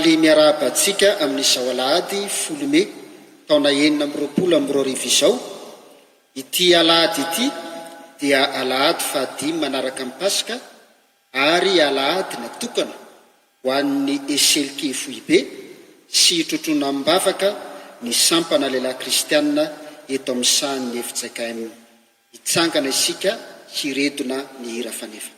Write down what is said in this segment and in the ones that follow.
Faly miarahaba antsika amin'izao alahady folo mey taona 2026 izao. Ity alahady ity dia alahady fahadimy manaraka ny Paska ary alahady natokana ho an'ny Eselki Foibe sy hitrotroana amim-bavaka ny sampana lehilahy kristiana eto amin'ny sahan'ny fjkm. Hitsangana isika hiredona ny hira faneva.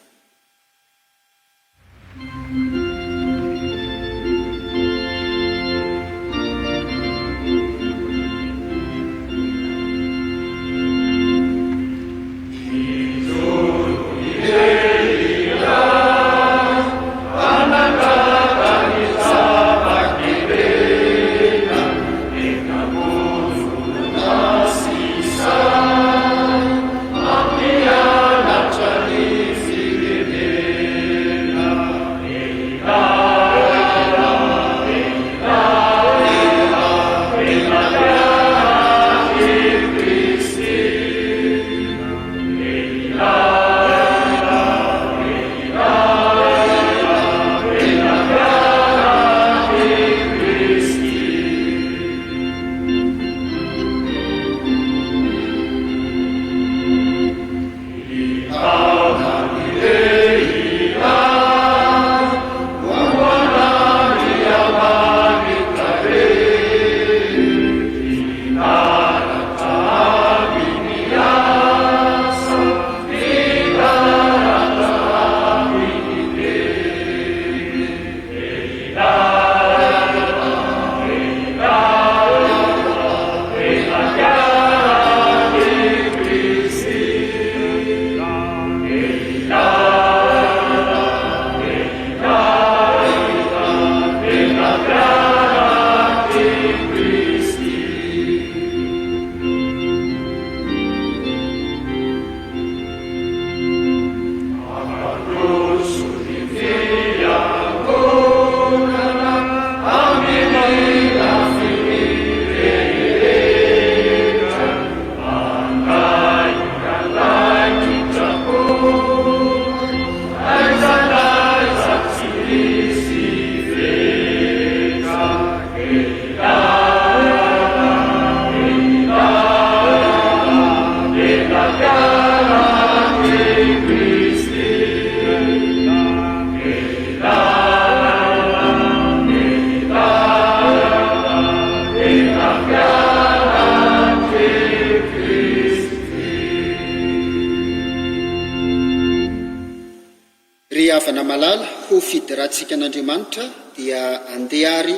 Ry havana malala, ho fiderantsika an'Andriamanitra dia andeha ary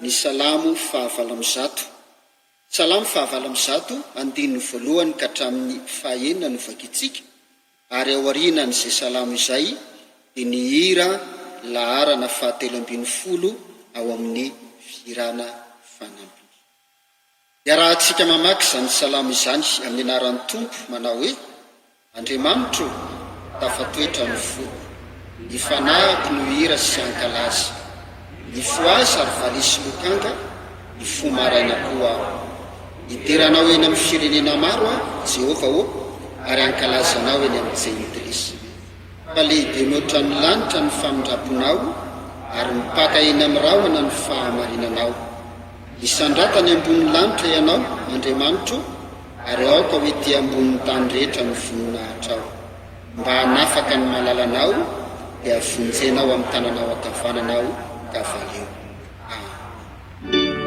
ny Salamo faha-108. Salamo faha-108, andininy voalohany ka hatramin'ny fahaenina no vakintsika, ary aorianan'izay salamo izay dia ny hira laharana fahatelo ambin'ny folo ao amin'ny fihirana fanampiny. Iarahantsika mamaky izany salamo izany amin'ny anaran'ny Tompo manao hoe, Andriamanitro ô, tafatoetra ny foko. Ny fanahiko no hira sy hankalaza. Mifohaza ry valiha sy lokanga, mifoha maraina koa aho. Hidera Anao eny amin'ny firenena maro aho, Jehovah ô, ary hankalaza Anao eny amin'ny jentilisa. Fa lehibe mihoatra ny lanitra ny famindram-ponao, ary mipaka eny amin'ny rahona ny fahamarinanao. Misandrata any ambonin'ny lanitra Ianao, Andriamanitro, ary aoka ho ety ambonin'ny tany rehetra ny voninahitrao. Mba hanafaka ny malalanao, dia vonjenao amin'ny tananao ankavanana aho, ka valio. Amen.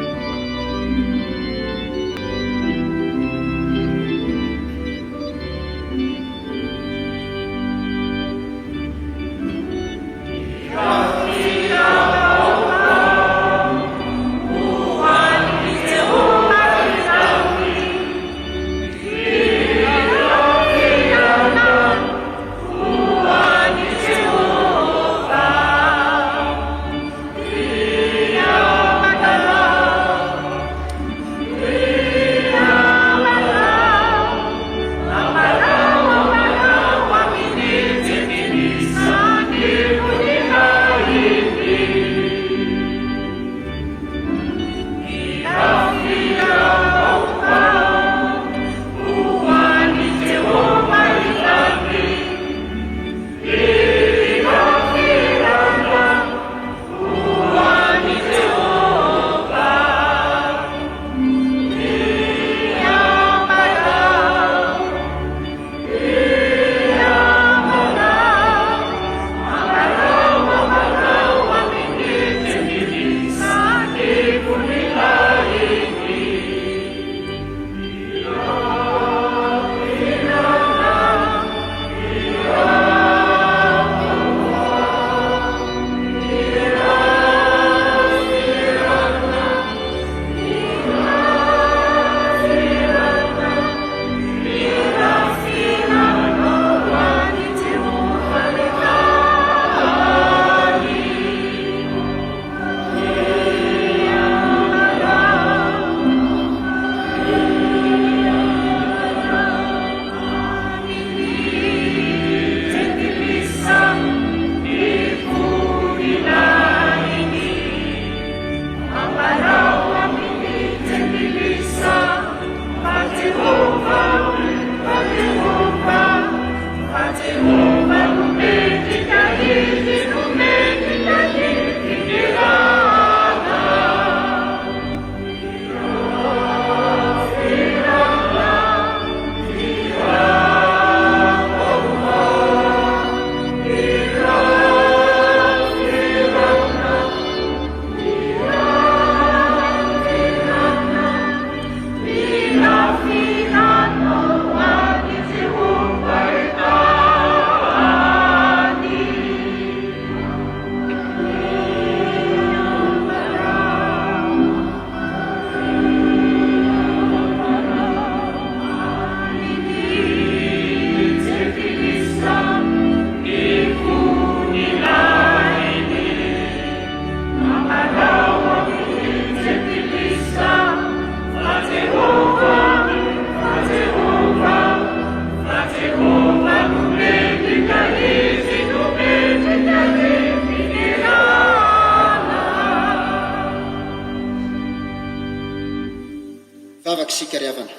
Hivavaka isika ry havana.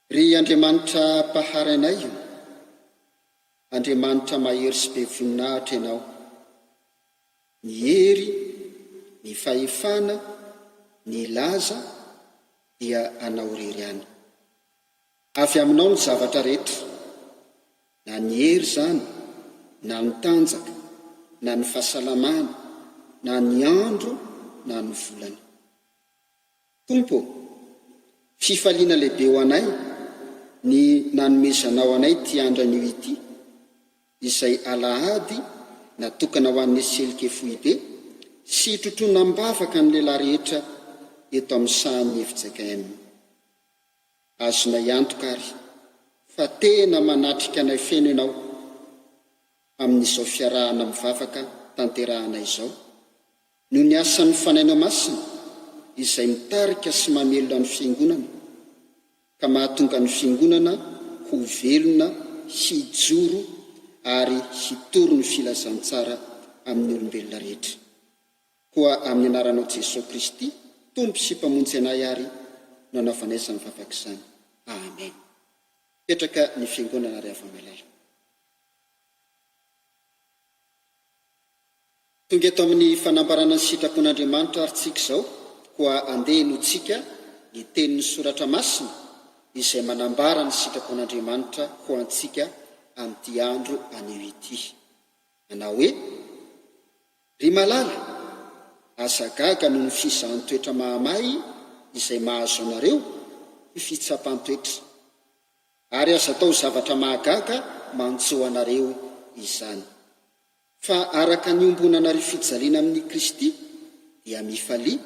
Ry Andriamanitra Mpahary anay o, Andriamanitra mahery sy be voninahitra Ianao. Ny hery, ny fahefana, ny laza dia Anao irery ihany. Avy Aminao ny zavatra rehetra, na ny hery izany, na ny tanjaka, na ny fahasalamana, na ny andro, na ny volana. Tompo ô, fifaliana lehibe ho anay ny nanomezanao anay ity andro anio ity, izay alahady natokana ho an'ny Selke Foibe sy hitrotroana am-bavaka ny lehilahy rehetra eto amin'ny sahan'ny fjkm. Azonay antoka àry fa tena manatrika anay feno Ianao amin'izao fiarahana mivavaka tanterahana izao, noho ny asan'ny Fanahinao Masina izay mitarika sy mamelona ny Fiangonana ka mahatonga ny Fiangonana ho velona hijoro ary hitory ny filazantsara amin'ny olombelona rehetra. Koa amin'ny anaranao Jesoa Kristy, Tompo sy Mpamonjy anay ary no anaovanay izany vavaka izany. Amen. Mipetraka ny Fiangonana ry hava-malala. Tonga eto amin'ny fanambarana ny sitrapon'Andriamanitra ary tsika izao, koa andeha henointsika ny tenin'ny Soratra Masina izay manambara ny sitrapon'Andriamanitra ho antsika amin'ity andro anio ity. Manao hoe, Ry malala, aza gaga noho ny fizahan-toetra mahamay izay mahazo anareo ho fitsapan-toetra, ary aza atao zavatra mahagaga manjo anareo izany. Fa araka ny iombonanareo fijaliana amin'i Kristy, dia mifalia,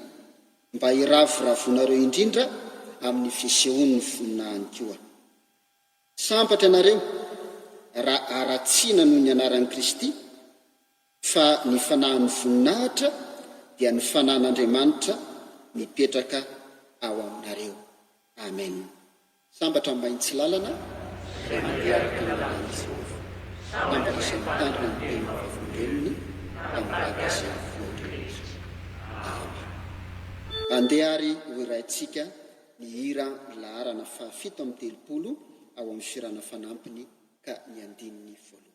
mba hiravoravoanareo indrindra amin'ny fisehoan'ny voninahiny koa. Sambatra ianareo, raha haratsiana noho ny anaran'i Kristy, fa ny fanahin'ny voninahitra dia ny fanahin'Andriamanitra mipetraka ao aminareo. Amen. Sambatra ny mahitsy lalana izay mandeha araka ny lalàn'i Jehovah. Sambatra izay mitandrina ny tenin'ny vavolombelony ka mibata izay voarehetra. Amen. Andeha ary hohiraintsika ny hira laharana faha 37 ao amin'ny Fihirana Fanampiny ka ny andininy voalohany.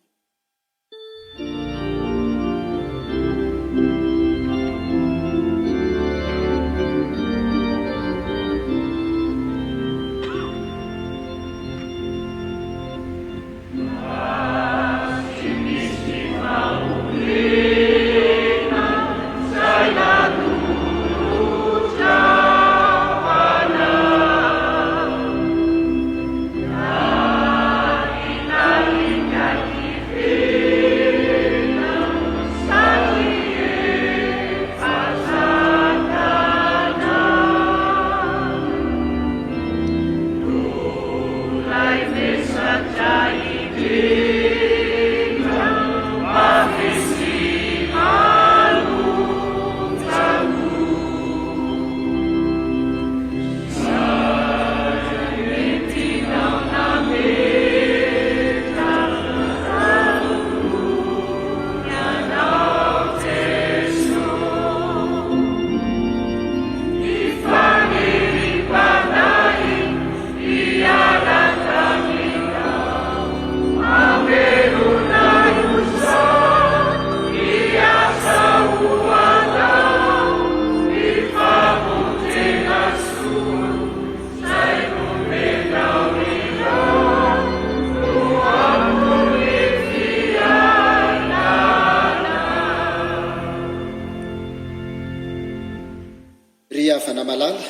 Ry havana malala,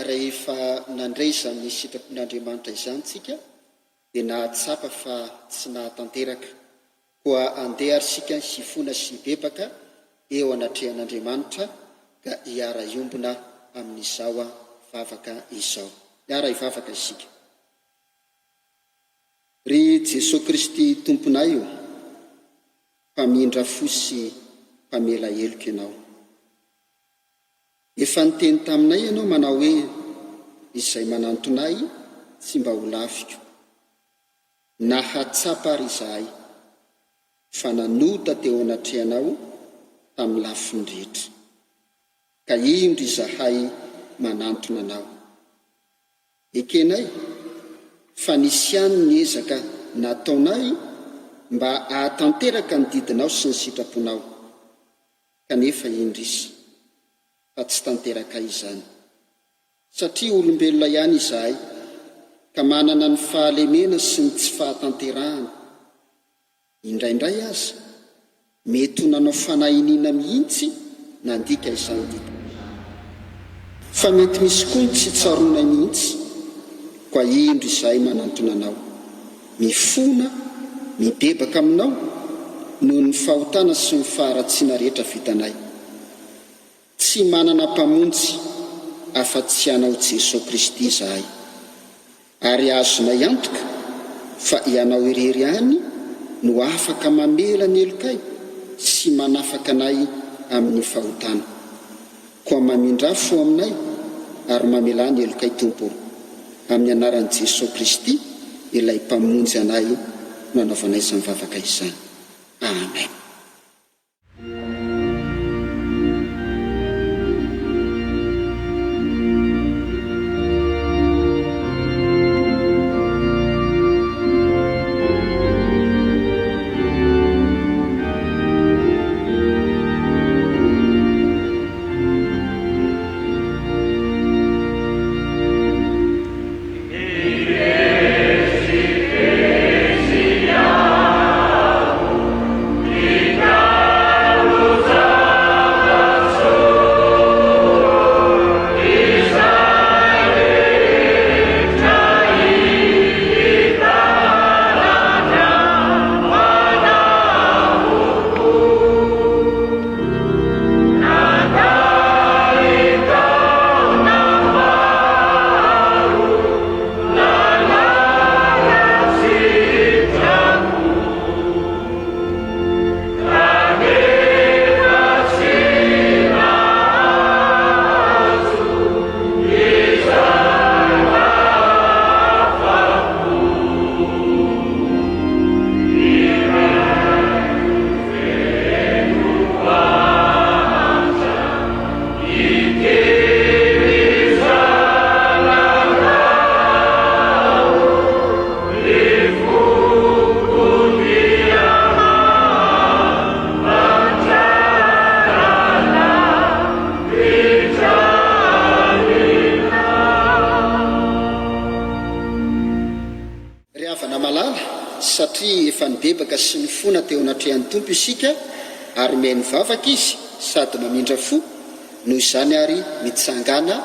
rehefa nandre izany sitrapon'Andriamanitra izany tsika dia nahatsapa fa tsy nahatanteraka. Koa andeha ary isika hifona sy hibebaka eo anatrehan'Andriamanitra ka hiara-hiombona amin'izao vavaka izao. Hiara-hivavaka isika. Ry Jesoa Kristy Tomponay ô, Mpamindra fo sy Mpamela heloka Ianao. Efa niteny taminay Ianao manao hoe, Izay manantona Ahy tsy mba ho laviko. Nahatsapa ary izahay fa nanota teo anatrehanao tamin'ny lafiny rehetra. Ka indro izahay manantona Anao. Ekenay fa nisy ihany ny ezaka nataonay mba hahatanteraka ny didinao sy ny sitraponao, kanefa indrisy fa tsy tanterakay izany. Satria olombelona ihany izahay, ka manana ny fahalemena sy ny tsy fahatanterahana. Indraindray aza, mety ho nanao fanahiniana mihitsy nandika izany didy izany. Fa mety misy koa ny tsy tsaroanay mihitsy, koa indro izahay manantona Anao, mifona, mibebaka Aminao noho ny fahotana sy ny faharatsiana rehetra vitanay. Tsy manana Mpamonjy afa-tsy Ianao Jesoa Kristy izahay. Ary azonay antoka fa Ianao irery ihany no afaka mamela ny helokay sy manafaka anay amin'ny fahotana. Koa mamindrà fo aminay ary mamelà ny helokay Tompo ô. Amin'ny anaran'i Jesoa Kristy ilay Mpamonjy anay no anaovanay izany vavaka izany. Amen. Ry havana malala, satria efa nibebaka sy nifona teo anatrehan'ny Tompo isika ary mihaino vavaka Izy sady mamindra fo, Noho izany àry, mitsangàna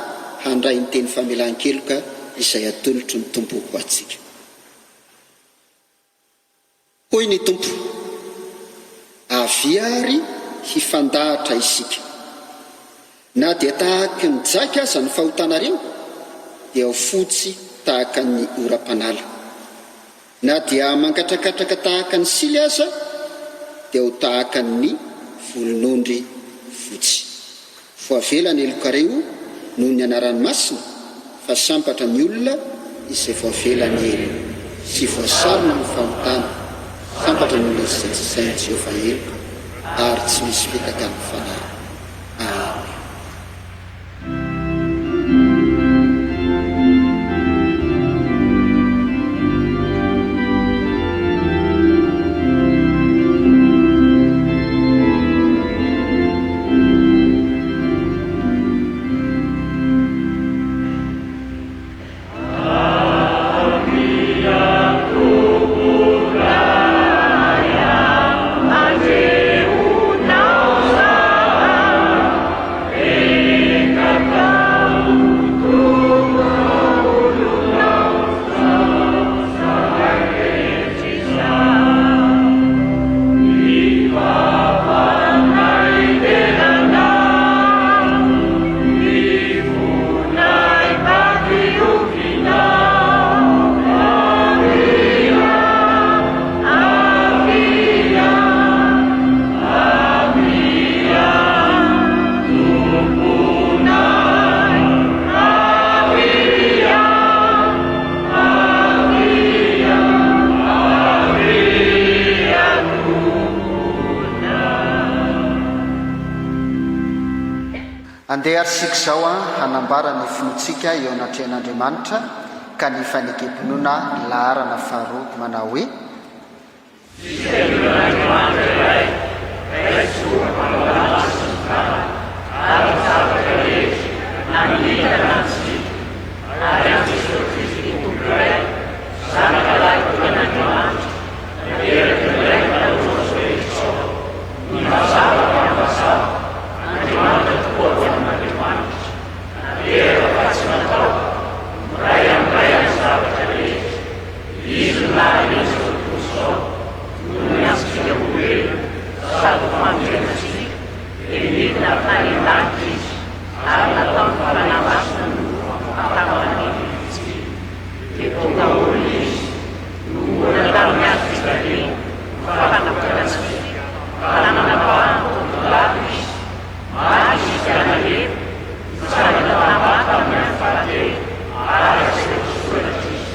handray ny teny famelan-keloka izay atolotry ny Tompo ho antsika. Hoy ny Tompo, Avia àry hifandahatra isika. Na dia tahaky ny jaky aza ny fahotanareo, dia ho fotsy tahaka ny oram-panala. Na dia mangatrakatraka tahaka ny sily aza, dia ho tahaka ny volon'ondry fotsy. Voavela ny helokareo noho ny anarany masina, fa sambatra ny olona izay voavela ny helony, sy voasarona ny fahotany, sambatra ny olona izay tsy sain'i Jehovah heloka, ary tsy misy fitaka ny fanahiny. Amen. Andeha ary isika izao hanambara ny finoantsika eo anatrehan'Andriamanitra ka ny fanekem-pinoana laharana faharoa manao hoe. Isika mino an'Andriamanitra iray, Ray Tsitoha mpanao lanitra sy ny tany ary ny zavatra rehetra, na ny hita na ny tsy hita, ary an'i Jesoa Kristy Tompo iray, Zanaka lahy tokan'Andriamanitra, nateraky ny Ray talohan'izao rehetra izao, ny mazava avy amin'ny mazava, Andriamanitra tokoa avy amin'Andriamanitra, nateraka fa tsy natao, miray amin'ny Ray amin'ny zavatra rehetra. Izy no nahariana izao tontolo izao, noho ny antsika olombelona, sady ho famonjena antsika, dia nidina avy tany an-danitra Izy, ary nataon'ny Fanahy Masina nofo tamin'ny antsika. Dia tonga olona Izy, nohomboana tamin'ny hazo fijaliana, ho fanavotana antsika, fa nanapahany tompon-dahy Izy, maty Izy ka nalevina, nitsangana tamin'ny maty tamin'ny andro fahatelo, araka izay voasoratra Izy.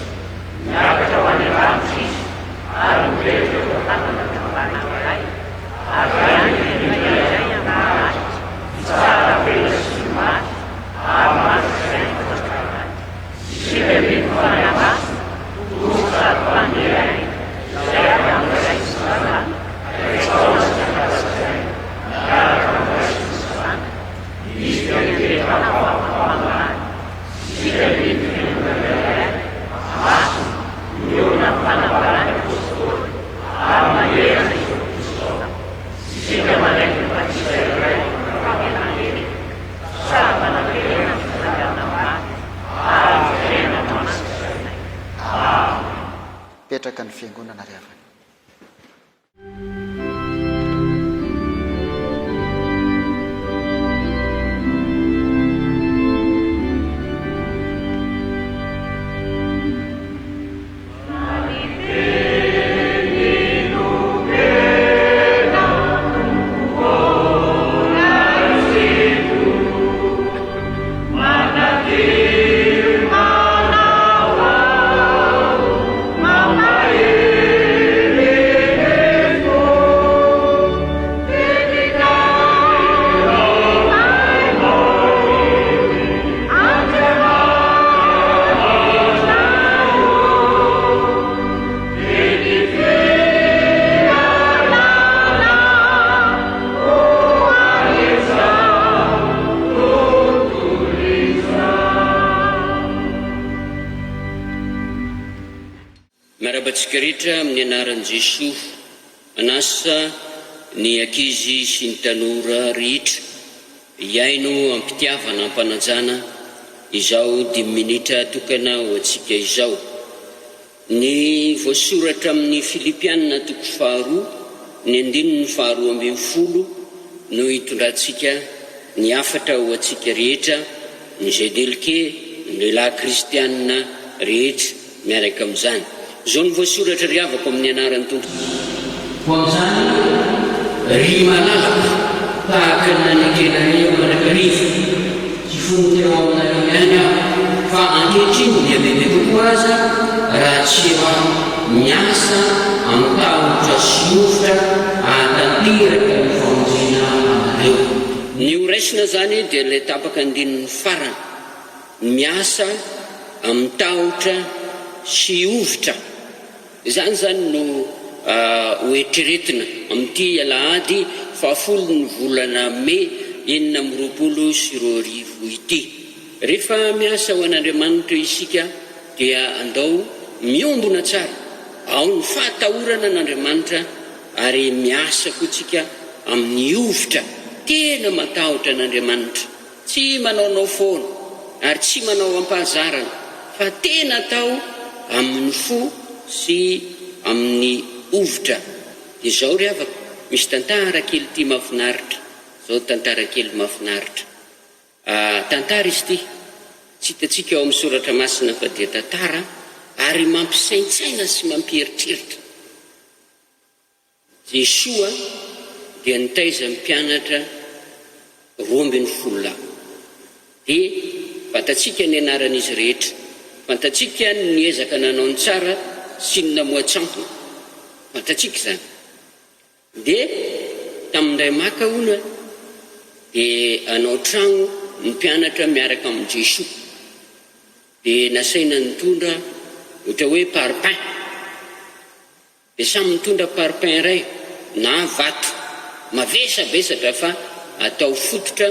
Niakatra ho any an-danitra Izy ary mipetraka eo an-tanan'Andriamanitra Ray, avy any dia mila indray amin'ny maty, hitsara velona sy ny maty ary mandrakizay ny fanjakany. Isika mino ny Fanahy Masina, Tompo sady Mpanome aina, izay avy amin'ny Ray sy ny Zanaka, ka isaorana sy ankasitrahina miaraka amin'ny Ray sy ny Zanaka. Izy dia mipetraka avy amin'ny Mpaminany. Isika mino ny Fiangonana iray, masina, miorina amin'ny fanambaran'ny Apôstôly ary manerana izao tontolo izao. Isika manaiky ny batisa iray ho famelan-keloka sady manantena ny fitsanganana maty ary ny fiainana mandrakizay. Amen. Mipetraka ny Fiangonana ry havana. Miarahaba antsika rehetra amin'ny anaran'i Jesoa. Manasa ny ankizy sy ny tanora rehetra hihaino am-pitiavana am-panajana izao dimy minitra atokana ho antsika izao. Ny voasoratra amin'ny Filipiana toko faharoa ny andininy faharoa ambinifolo no hitondrantsika ny hafatra ho antsika rehetra, ny ZLK, ny lehilahy kristiana rehetra miaraka amin'izany. Izao no voasoratra ry havako amin'ny anaran'ny Tompo. Koa amin'izany, ry malalako, tahaka ny nanekenareo mandrakariva, tsy fony teo aminareo ihany aho, fa ankehitriny dia bebe kokoa aza, raha tsy eo aho, miasa amin-tahotra sy hovitra hahatanteraka ny famonjena anareo. Ny ho raisina izany dia ilay tapaka andininy farany, miasa amin-tahotra sy hovitra. Izany izany no ho eritreretina amin'ity alahady fahafolon'ny volana mey 2026 ity. Rehefa miasa ho an'Andriamanitra isika dia andao miombona tsara ao ny fahatahorana an'Andriamanitra ary miasa koa tsika amin'ny hovitra tena matahotra an'Andriamanitra. Tsy manaonao foana ary tsy manao ampahazarana fa tena atao amin'ny fo sy amin'ny hovitra. Dia izao ry havako, misy tantara kely ity mahafinaritra, izao tantara kely mahafinaritra. Ah, tantara izy ity, tsy hitantsika ao amin'ny soratra masina fa dia tantara ary mampisaintsaina sy mampieritreritra. Jesoa dia nitaiza ny mpianatra 12 lahy. Dia fantatsika ny anaran'izy rehetra. Fantatsika ny niezaka nanao ny tsara sy ny namoa-tsampona. Fantatsika izany. Dia tamin'indray maka hono dia hanao tragno. ny mpianatra miaraka amin'i Jesoa. Dia nasaina nitondra ohatra hoe parpaing. Dia samy mitondra parpaing iray na vato mavesabesatra fa atao fototra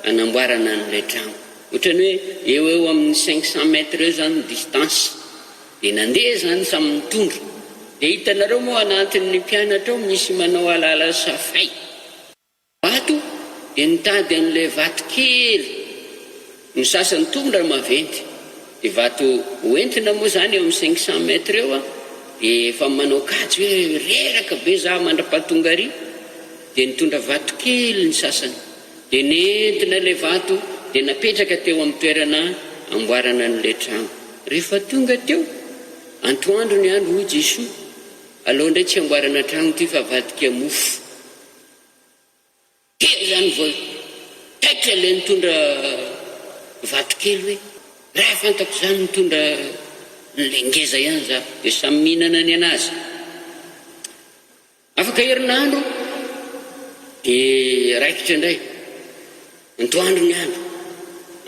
anamboarana an'ilay trano. Ohatran'ny hoe eo ho eo amin'ny 500 mètres eo izany ny distance. Dia nandeha izany samy nitondra. Dia hitanareo moa anatin'ny mpianatra ao misy manao alala safay. Vato dia nitady an'ilay vato kely, ny sasany tonga maventy, dia vato hoentina moa izany eo amin'ny 500 mètres eo an, dia efa manao kajy hoe reraka be za mandra-pahatonga ary, dia nitondra vato kely ny sasany, dia nentina ilay vato dia napetraka teo amin'ny toerana amboarana an'ilay trano. Rehefa tonga teo, antoandro ny andro hoy Jesoa, aleo indray tsy amboarana trano ity fa avadika mofo. Teo izany vao taitra ilay nitondra vato kely hoe, raha fantako izany nitondra an'ilay ngeza ihany za, dia samy mihinana ny an'azy. Afaka herinandro dia raikitra indray, antoandro ny andro,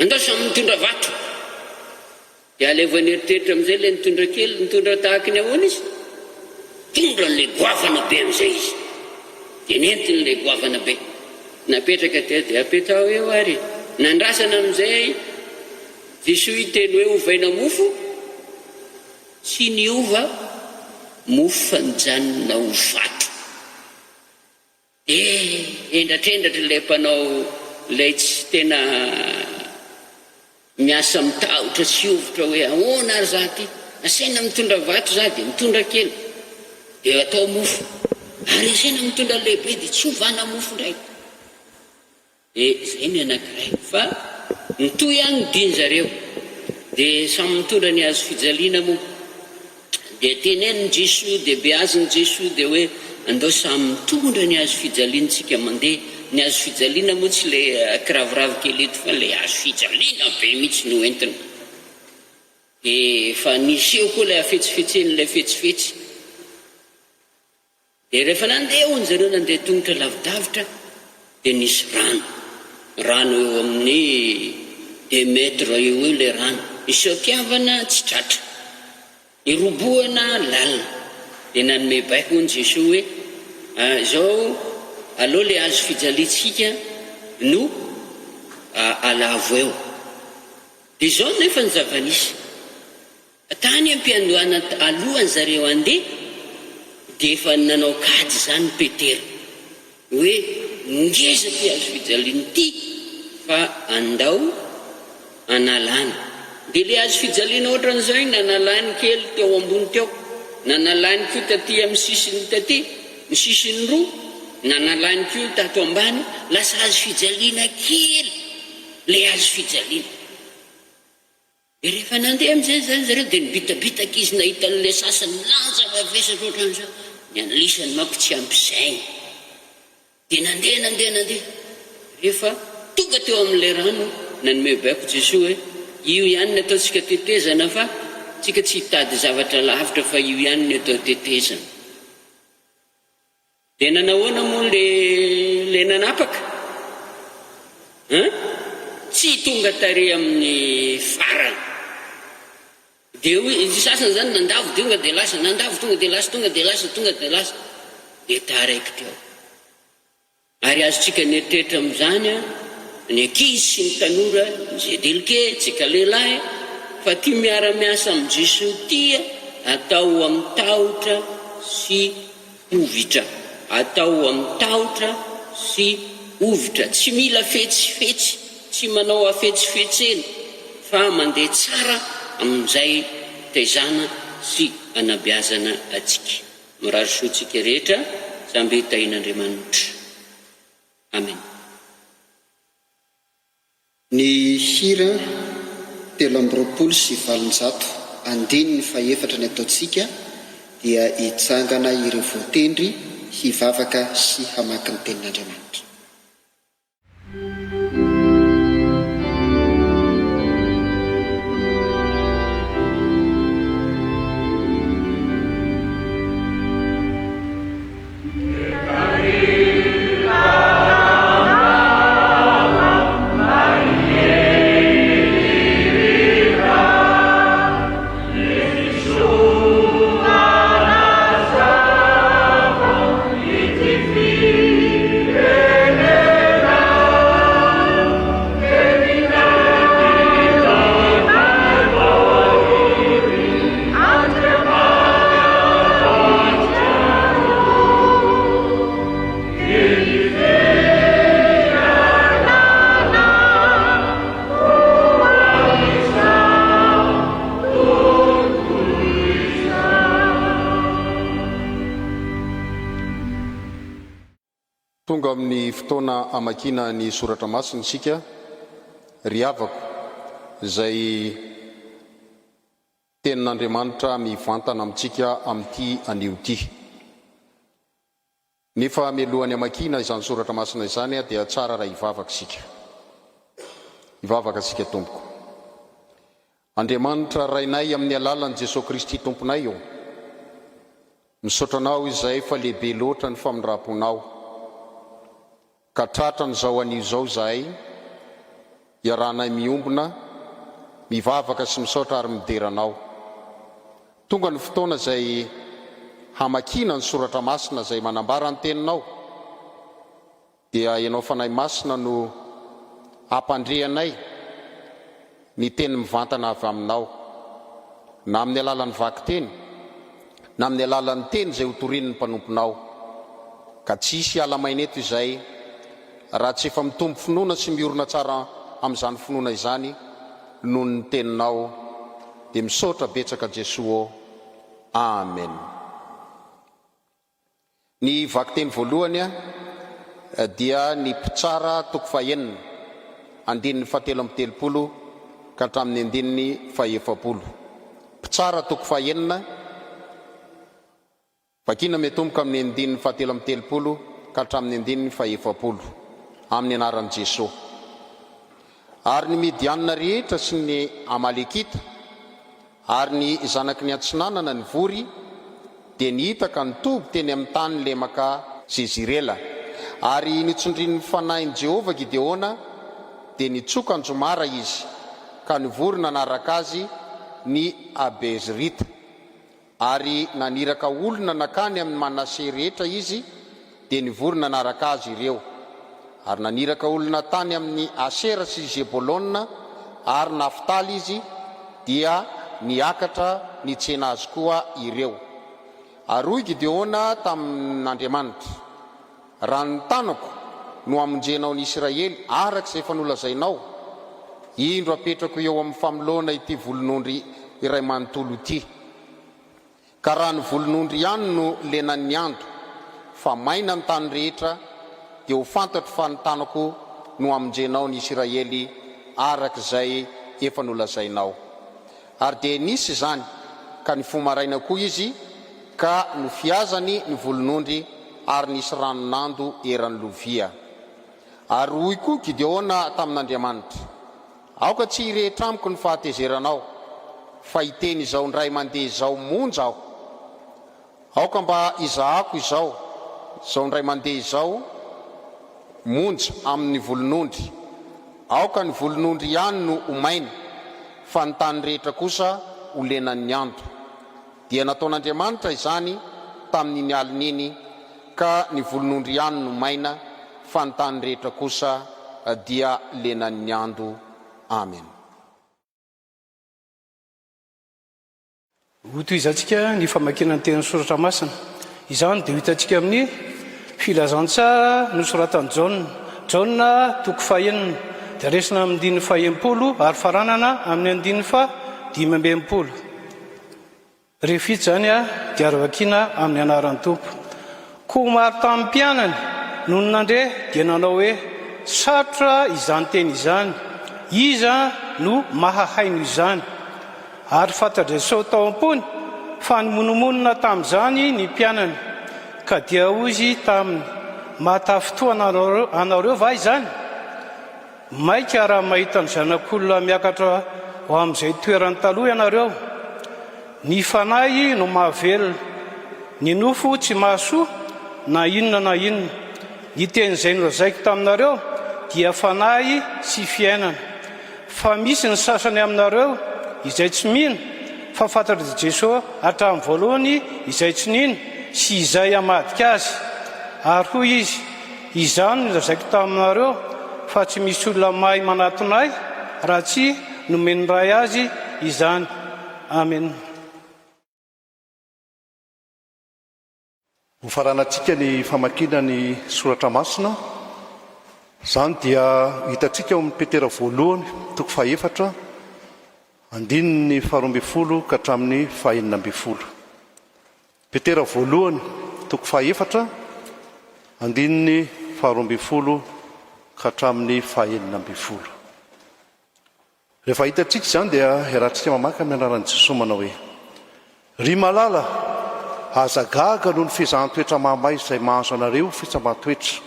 andao samy mitondra vato. Dia alevo an'eritreritra amin'izay ilay nitondra kely, nitondra tahaky ny ahoana izy? Nitondra an'ilay goavana be amin'izay izy. Dia nentiny ilay goavana be. Napetraka teo, dia apetaho eo ary. Nandrasana amin'izay Jesoa hiteny hoe ovaina mofo, tsy niova mofo fa nijanona ho vato. Eh! Hendratrendratra ilay mpanao ilay tsy tena miasa mitahotra sy hovitra hoe ahoana ary za ty? Asaina mitondra vato za dia mitondra kely dia atao mofo ary asaina mitondra lehibe dia tsy ovana mofo indray. Dia izay ny anankiray. Fa mitohy ihany ny dian-jareo. Dia samy mitondra ny hazo fijaliana moa. Dia tenenin'i Jesoa, dia beazin'i Jesoa, dia hoe andao samy mitondra ny hazo fijaliana tsika mandeha. Ny hazo fijaliana moa tsy ilay kiraviravy kely eto fa ilay hazo fijaliana be mihitsy no entina. Dia efa niseho koa ilay hafetsifetsen'ilay fetsifetsy. Dia rehefa nandeha hono zareo nandeha tongotra lavidavitra dia nisy rano, rano eo amin'ny deux mètres eo ho eo ilay rano, nisokiavana tsy tratra, nirobohana lalina, dia nanome baiko hono Jesoa hoe izao aleo ilay hazo fijaliantsika no alavo eo. Dia izao nefa ny zava-nisy. Tany am-piandohana alohan zareo handeha dia efa nanao kajy izany Petera hoe ngeza ity hazo fijaliana ity fa andao analana. Dia ilay hazo fijaliana ohatran'izao iny nanalany kely teo ambony teo, nanalany koa taty amin'ny sisiny taty, ny sisiny roa, nanalany koa tato ambany, lasa hazo fijaliana kely ilay hazo fijaliana. Dia rehefa nandeha amin'izay izany zareo dia nibitabitaka izy nahita an'ilay sasany milanja mavesatra ohatran'izao, ny an'lisany manko tsy ampy saina. Dia nandeha nandeha nandeha, rehefa tonga teo amin'ilay rano, nanome baiko Jesoa hoe, io ihany ny ataontsika tetezana fa tsika tsy hitady zavatra lavitra fa io ihany ny atao tetezana. Dia nanahoana moa le le nanapaka hein? Tsy tonga tary amin'ny farany. Dia hoy ny sasany zany nandavo tonga dia lasa, nandavo tonga dia lasa, tonga dia lasa, tonga dia lasa. Dia taraiky teo. Ary azontsika ny eritreritra amin'izany ny ankizy sy ny tanora, ny zedelike, tsika lehilahy, fa tia miara-miasa amin'i Jesoa tia atao amin'ny tahotra sy hovitra. Atao amin'ny tahotra sy hovitra. Tsy mila fetsifetsy, tsy manao hafetsifetsena fa mandeha tsara amin'izay taizana sy anabeazana antsika. Mirary soa antsika rehetra samby tahin'Andriamanitra. Amen. Ny hira 823 andininy fahefatra ny ataontsika dia hitsangana ireo voatendry hivavaka sy hamaky ny tenin'Andriamanitra. Tonga amin'ny fotoana hamakiana ny Soratra Masina isika, ry havako, izay Tenin'Andriamanitra mivantana amintsika amin'ity anio ity. Nefa mialohan'ny hamakiana izany Soratra Masina izany dia tsara raha hivavaka isika. Hivavaka isika tompoko. Andriamanitra Rainay amin'ny alalan'i Jesoa Kristy Tomponay ô, misaotra Anao izahay fa lehibe loatra ny famindram-ponao, ka tratran'izao anio izao izahay, iarahanay miombona, mivavaka sy misaotra ary midera Anao. Tonga ny fotoana izay hamakiana ny Soratra Masina izay manambara ny Teninao. Dia Ianao Fanahy Masina no hampandre anay ny teny mivantana avy Aminao, na amin'ny alalan'ny vakiteny, na amin'ny alalan'ny teny izay hotorian'ny mpanomponao. Ka tsy hisy hiala maina eto izay raha tsy efa mitombo finoana sy miorina tsara amin'izany finoana izany noho ny teninao. Dia misaotra betsaka Jesoa ô. Amen. Ny vakiteny voalohany dia ny Mpitsara toko fahenina, andininy fahatelo amby telopolo ka hatramin'ny andininy fahefapolo. Mpitsara toko fahenina, vakina miatomboka amin'ny andininy fahatelo amby telopolo ka hatramin'ny andininy fahefapolo, amin'ny anaran'i Jesoa. Ary ny Midianina rehetra sy ny Amalekita ary ny zanaky ny atsinanana nivory, dia nihitaka nitoby teny amin'ny tany lemaka Jezirela. Ary notsindrin'ny fanahin'i Jehovah Gideona, dia nitsoka anjomara izy, ka nivory nanaraka azy ny Abezrita. Ary naniraka olona nankany amin'i Manase rehetra izy, dia nivory nanaraka azy ireo. Ary naniraka olona tany amin'i Asera sy Zebolona ary Naftaly izy, dia niakatra nitsena azy koa ireo. Ary hoy Gideona tamin'Andriamanitra, Raha ny tanako no hamonjenao ny Isiraely araka izay efa nolazainao, indro apetrako eo amin'ny famoloana ity volon'ondry iray manontolo ity. Ka raha ny volon'ondry ihany no lenan'ny ando, fa maina ny tany rehetra, dia ho fantatro fa ny tanako no hamonjenao ny Isiraely araka izay efa nolazainao. Ary dia nisy izany, ka nifoha maraina koa izy, ka nofiazany ny volon'ondry, ary nisy rano nando eran'ny lovia. Ary hoy koa Gideona tamin'Andriamanitra, Aoka tsy hirehitra amiko ny fahatezeranao, fa hiteny izao indray mandeha izao monja aho. Aoka mba hizahako izao, izao indray mandeha izao monja amin'ny volon'ondry. Aoka ny volon'ondry ihany no ho maina, fa ny tany rehetra kosa ho lenan'ny ando. Dia nataon'Andriamanitra izany tamin'iny alina iny, ka ny volon'ondry ihany no maina, fa ny tany rehetra kosa dia lenan'ny ando. Amen. Hotohizantsika ny famakiana ny tenin'ny Soratra Masina. Izany dia ho hitantsika amin'ny Filazantsara nosoratan'i Jaona. Jaona toko fahenina, dia resina amin'ny andininy fahenimpolo ary faranana amin'ny andininy faha 65. Rehefa vita izany dia ary vakiana amin'ny anaran'ny Tompo. Koa maro tamin'ny mpianany, nony nandre, dia nanao hoe, Sarotra izany teny izany, iza no mahahaino izany? Ary fantatr'i Jesosy tao am-pony fa nimonomonona tamin'izany ny mpianany, ka dia hoy Izy taminy, Mahatafintohina anareo va izany? Mainka raha mahita ny Zanak'olona miakatra ho amin'izay toerany taloha ianareo. Ny fanahy no mahavelona, ny nofo tsy mahasoa na inona na inona. Ny teny izay nolazaiko taminareo dia fanahy sy fiainana. Fa misy ny sasany aminareo izay tsy mino, fa fantatr'i Jesoa hatramin'ny voalohany izay tsy nino sy izay hamadika Azy. Ary hoy Izy, Izany no lazaiko taminareo, fa tsy misy olona mahay manatona Ahy raha tsy nomen'ny Ray azy izany. Amena. Hofaranantsika ny famakiana ny Soratra Masina. Izany dia hitantsika ao amin'ny Petera voalohany, toko fahefatra, andininy faharoa ambin'ny folo ka hatramin'ny fahenina ambin'ny folo. Petera voalohany, toko fahefatra, andininy faharoa. faharoambinifolo ka hatramin'ny fahaenina ambinifolo. Rehefa hitantsika izany dia iarahantsika mamaky amin'ny anaran'i Jesoa manao hoe, Ry malala, aza gaga noho ny fizahan-toetra mahamay izay mahazo anareo fitsamban-toetra,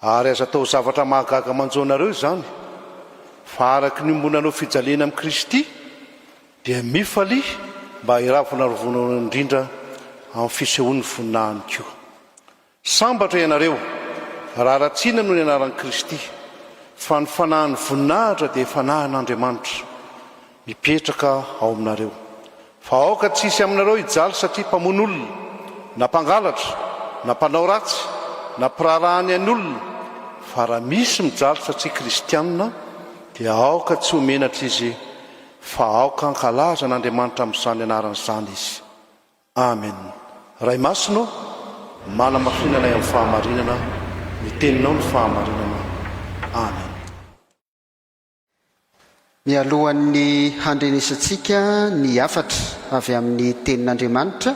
ary aza atao zavatra mahagaga manjo anareo izany, fa araka ny iombonanao fijaliana amin'i Kristy, dia mifalia mba hiravonarivonanao indrindra amin'ny fisehoan'ny voninahiny koa. Sambatra ianareo, raha ratsiana noho ny anaran'i Kristy, fa ny fanahin'ny voninahitra dia fanahin'Andriamanitra, mipetraka ao aminareo. Fa aoka tsy hisy aminareo hijaly satria mpamono olona, na mpangalatra, na mpanao ratsy, na mpiraharaha ny an'olona, fa raha misy mijaly satria kristiana, dia aoka tsy ho menatra izy, fa aoka hankalaza an'Andriamanitra amin'izany anarana izany izy. Amen Ray Masina ô, manamafina anay amin'ny fahamarinana, ny teninao no fahamarinana. Amen. Mialohan'ny handrenesantsika ny hafatra avy amin'ny Tenin'Andriamanitra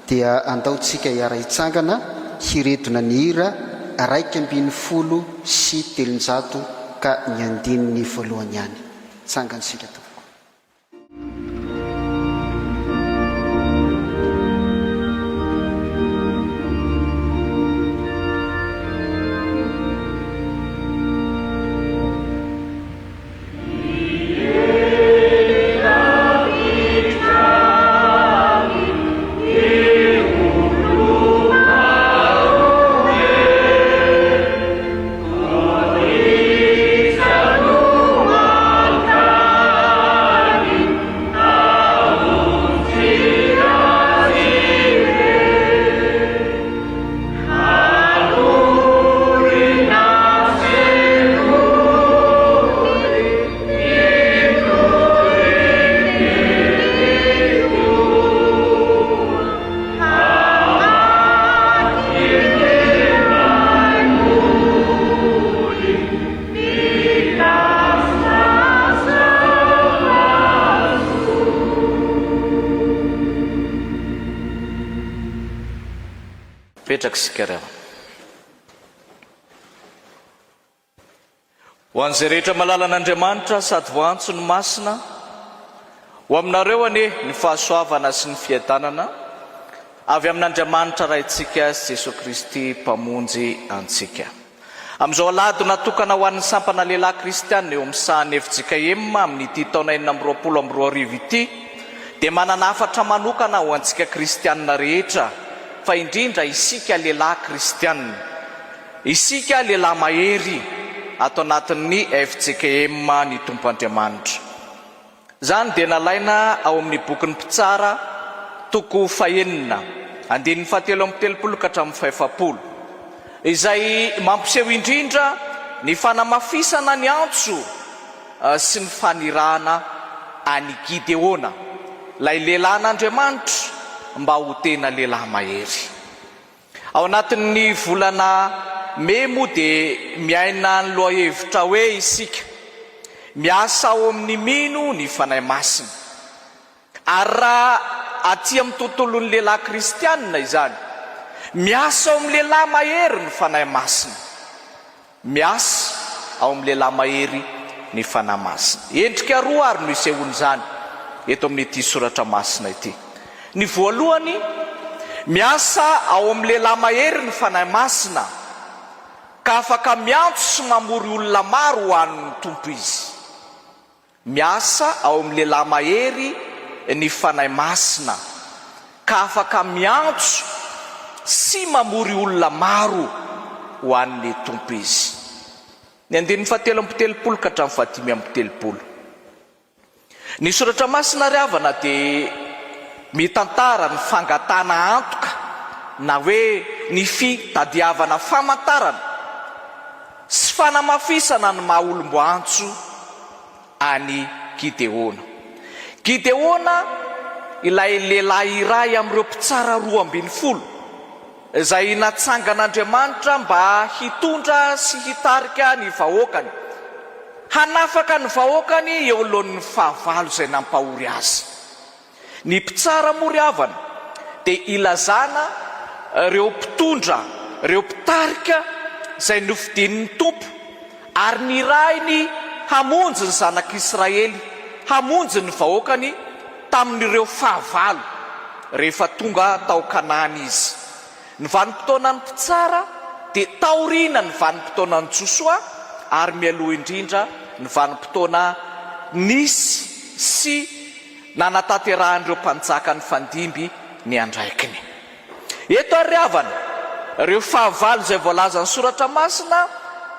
dia andao tsika hiara-hitsangana hiredona ny hira 311 ka ny andininy voalohany ihany. Tsangano isika tompoko. Mipetraka isika ry havana. Ho an'izay rehetra malalan'Andriamanitra sady voaantso ny masina, ho aminareo anie ny fahasoavana sy ny fiadanana avy amin'Andriamanitra Raintsika sy Jesoa Kristy Mpamonjy antsika. Amin'izao alahady natokana ho an'ny sampana lehilahy kristiana eo amin'ny sahan'ny fjkm amin'ity taona 2026 ity dia manana hafatra manokana ho antsika kristiana rehetra fa indrindra isika lehilahy kristiana. Isika lehilahy mahery ato anatin'ny fjkm ny Tompo Andriamanitra. Izany dia nalaina ao amin'ny bokin'ny Mpitsara, toko fahenina, andininy fahatelo amby 30 ka hatramin'ny fahefapolo, izay mampiseho indrindra ny fanamafisana ny antso sy ny fanirahana an'i Gideona, ilay lehilahin'Andriamanitra, mba ho tena lehilahy mahery. Ao anatin'ny volana mey moa dia miaina ny lohahevitra hoe isika, Miasa ao amin'ny mino ny Fanahy Masina. Ary raha aty amin'ny tontolon'ny lehilahy kristianina izany, miasa ao amin'ny lehilahy mahery ny Fanahy Masina. Miasa ao amin'ny lehilahy mahery ny Fanahy Masina. Endrika roa ary no isehoan'izany eto amin'ity soratra masina ity. Ny voalohany, miasa ao amin'ny lehilahy mahery ny Fanahy Masina, ka afaka miantso sy mamory olona maro ho an'ny Tompo izy. Miasa ao amin'ny lehilahy mahery ny Fanahy Masina, ka afaka miantso sy mamory olona maro ho an'ny Tompo izy. Ny andininy fahatelo amby 30 ka hatramin'ny fahadimy amby 30. Ny Soratra Masina ry havana dia mitantara ny fangatahana antoka na hoe ny fitadiavana famantarana sy fanamafisana ny maha olom-boaantso an'i Gideona. Gideona ilay lehilahy iray amin'ireo mpitsara 12 izay natsangan'Andriamanitra mba hitondra sy hitarika ny vahoakany, hanafaka ny vahoakany eo anoloan'ny fahavalo izay nampahory azy. Ny mpitsara moa ry havana dia ilazana ireo mpitondra, ireo mpitarika. izay nofidin'ny Tompo ary nirahiny hamonjy ny zanak'Israely, hamonjy ny vahoakany tamin'ireo fahavalo rehefa tonga tao Kanana izy. Ny vanim-potoanan'ny mpitsara dia taorianan'ny vanim-potoanan'i Josoa ary mialoha indrindra ny vanim-potoana nisy sy nanatanterahan'ireo mpanjaka nifandimby ny andraikiny. Eto ary ry havana, ireo fahavalo izay voalazan'ny Soratra Masina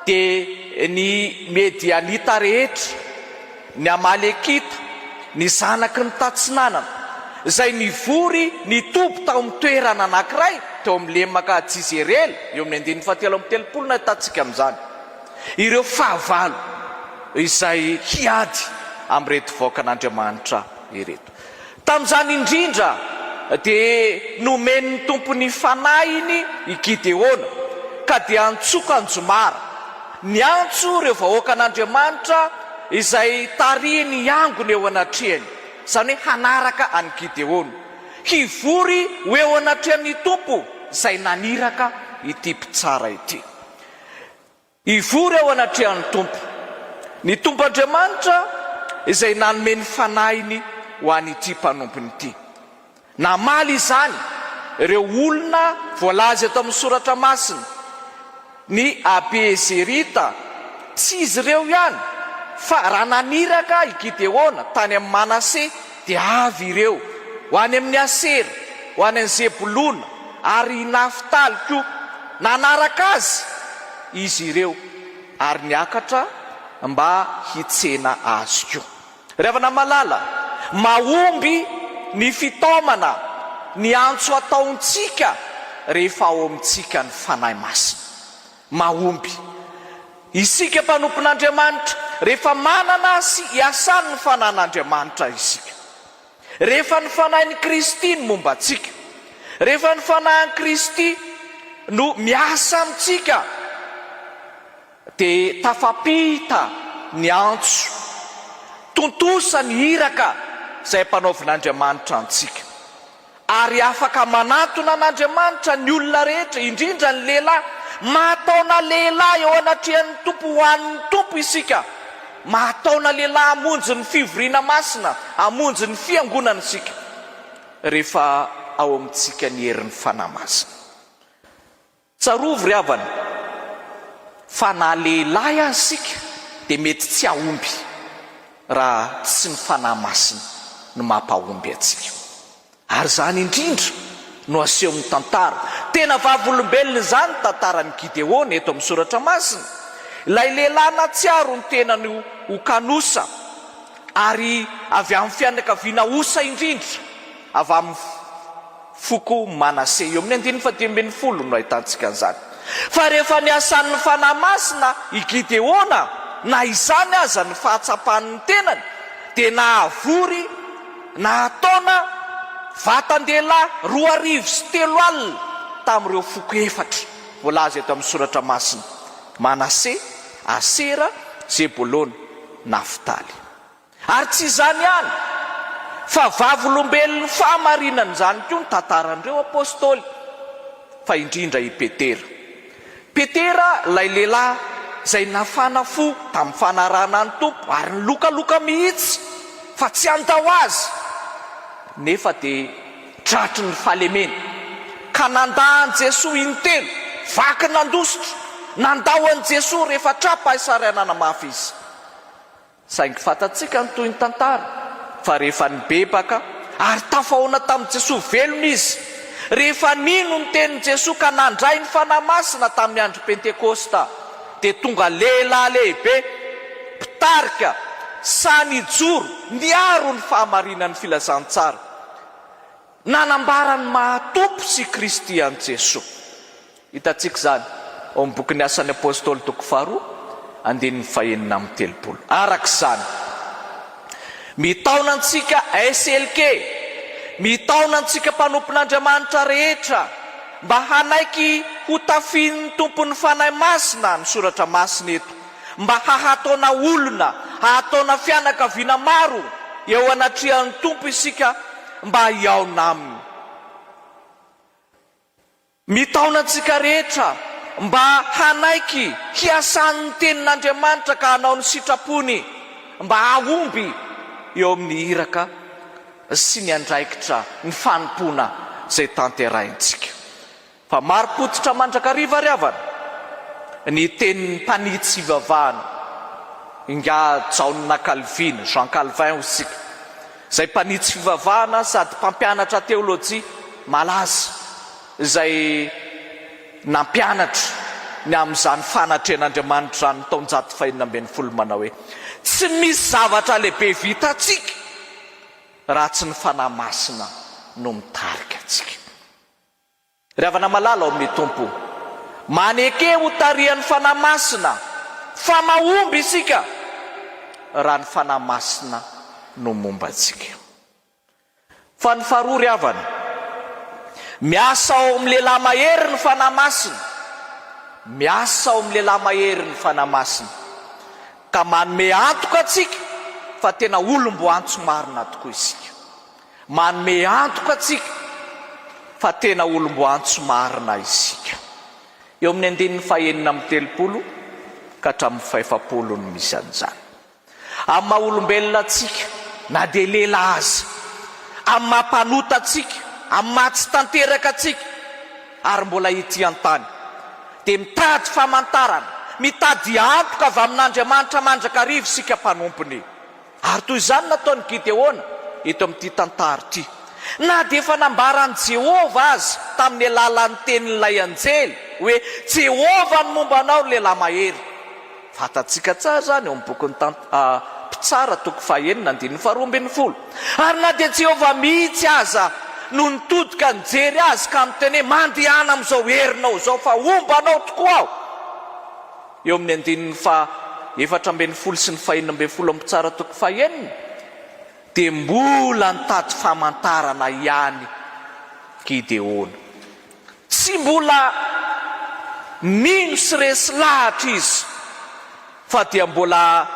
dia ny Medianita rehetra, ny Amalekita, ny zanaky ny Tatsinanana, izay nivory nitoby tao amin'ny toerana anankiray teo amin'ny lemaka Jizerela, eo amin'ny andininy fahatelo amby 30 no ahitantsika amin'izany, ireo fahavalo izay hiady amin'ireto vahoakan'Andriamanitra ireto. Tamin'izany indrindra dia nomen'ny Tompo ny Fanahiny i Gideona, ka dia antsoka anjomara, niantso ireo vahoakan'Andriamanitra izay tarihiny hiangona eo anatrehany, izany hoe hanaraka an'i Gideona, hivory ho eo anatrehan'ny Tompo izay naniraka ity mpitsara ity. Hivory eo anatrehan'ny Tompo. Ny Tompo Andriamanitra izay nanome ny Fanahiny ho an'ity mpanompony ity. Namaly izany ireo olona voalaza eto amin'ny Soratra Masina, ny Abiezerita, tsy izy ireo ihany, fa raha naniraka i Gideona tany amin'i Manase, dia avy ireo, ho any amin'i Asera, ho any amin'i Zebolona, ary i Naftaly koa. Nanaraka azy izy ireo ary niakatra mba hitsena azy koa. Ry havana malala, mahomby ny fitaomana ny antso ataontsika rehefa ao amintsika ny Fanahy Masina. Mahomby. Isika mpanompon'Andriamanitra, rehefa manana sy iasan'ny Fanahin'Andriamanitra isika. Rehefa ny Fanahin'i Kristy no momba antsika. Rehefa ny Fanahin'i Kristy no miasa amintsika, dia tafapita ny antso, tontosa ny iraka izay ampanaovin'Andriamanitra antsika. Ary afaka manantona an'Andriamanitra ny olona rehetra, indrindra ny lehilahy. Mahataona lehilahy eo anatrehan'ny Tompo ho an'ny Tompo isika. Mahataona lehilahy hamonjy ny fivoriana masina, hamonjy ny fiangonana isika, rehefa ao amintsika ny herin'ny Fanahy Masina. Tsarovy ry havana fa na lehilahy aza isika dia mety tsy hahomby raha tsy ny Fanahy Masina no mampahomby antsika. Ary izany indrindra no asehon'ny tantara. Tena vavolombelona izany ny tantaran'i Gideona eto amin'ny Soratra Masina. Ilay lehilahy nahatsiaro ny tenany ho kanosa ary avy amin'ny fianakaviana osa indrindra, avy amin'ny Foko Manase. Eo amin'ny andininy fahadimy ambin'ny folo no ahitantsika an'izany. Fa rehefa niasan'ny Fanahy Masina i Gideona, na izany aza ny fahatsapany ny tenany, dia nahavory nahataona vatan-dehilahy 320 tamin'ireo foko efatra voalaza eto amin'ny Soratra Masina, Manase, Asera, Zebolona, Naftaly. Ary tsy izany ihany, fa vavolombelon'ny fahamarinan'izany koa ny tantaran'ireo apostoly, fa indrindra i Petera. Petera ilay lehilahy izay nafana fo tamin'ny fanarahana ny Tompo ary nilokaloka mihitsy fa tsy handao Azy, nefa dia tratry ny fahalemena, ka nandà an'i Jesoa intelo, vaky nandositra, nandao an'i Jesoa rehefa tra-pahasahiranana mafy izy. Saingy fantatsika ny tohin'ny tantara fa rehefa nibebaka ary tafahaona tamin'i Jesoa velona izy, rehefa nino ny tenin'i Jesoa ka nandray ny Fanahy Masina tamin'ny andro Pentekosta, dia tonga lehilahy lehibe, mpitarika, sahy nijoro, niaro ny fahamarinan'ny filazantsara. Nanambara ny maha Tompo sy Kristy an'i Jesoa. Hitantsika izany ao amin'ny bokin'ny Asan'ny Apostoly toko faharoa, andininy fahenina amby telopolo. Araka izany, mitaona antsika SLK, mitaona antsika mpanompon'Andriamanitra rehetra mba hanaiky ho tafihin'ny Tompon'ny Fanahy Masina ny Soratra Masina eto, mba hahataona olona, hahataona fianakaviana maro eo anatrehan'ny Tompo isika mba hihaona Aminy. Mitaona antsika rehetra. mba hanaiky hiasan'ny Tenin'Andriamanitra ka hanao ny sitrapony mba hahomby eo amin'ny iraka sy ny andraikitra ny fanompoana izay tanterahintsika. Fa marim-pototra mandrakariva ry havana ny tenin'ny mpanitsy ivavahana, Ingahy Jaona Kalvina, Jean Calvin hoy isika, izay mpanitsy fivavahana sady mpampianatra teolojia malaza izay nampianatra ny amin'izany fanatrehan'Andriamanitra izany ny taonjato fahenina ambin'ny folo manao hoe, Tsy misy zavatra lehibe vitantsika raha tsy ny Fanahy Masina no mitarika antsika. Ry havana malala ao amin'ny Tompo, maneke ho tarihan'ny Fanahy Masina fa mahomby isika raha ny Fanahy Masina no momba antsika. Fa ny faharoa ry havana, miasa ao amin'ny lehilahy mahery ny Fanahy Masina, miasa ao amin'ny lehilahy mahery ny Fanahy Masina, ka manome antoka antsika fa tena olom-boantso marina tokoa isika. Manome antoka antsika fa tena olom-boantso marina isika. Eo amin'ny andininy fahenina amby telopolo ka hatramin'ny fahefapolo no misy an'izany. Amin'ny maha olombelona antsika, na dia lehilahy aza, amin'ny maha mpanota antsika, amin'ny maha tsy tanteraka antsika, ary mbola ety an-tany, dia mitady famantarana, mitady antoka avy amin'Andriamanitra mandrakariva isika mpanompony. Ary toy izany nataon'i Gideona eto amin'ity tantara ity. Na dia efa nambaran'i Jehovah aza tamin'ny alalan'ny tenin'ilay anjely hoe, Jehovah no momba anao, ry lehilahy mahery. Fantatsika tsara izany ao amin'ny bokin'ny Tant. Mpitsara toko fahenina andininy faharoa ambin'ny folo. Ary na dia Jehovah mihitsy aza no nitodika nijery azy ka niteny hoe, Mandehana amin'izao herinao izao, fa homba anao tokoa aho. Eo amin'ny andininy faha 14 sy ny faha 16 amin'ny Mpitsara toko fahenina dia mbola nitady famantarana ihany Gideona. Tsy mbola nino sy resy lahatra izy fa dia mbola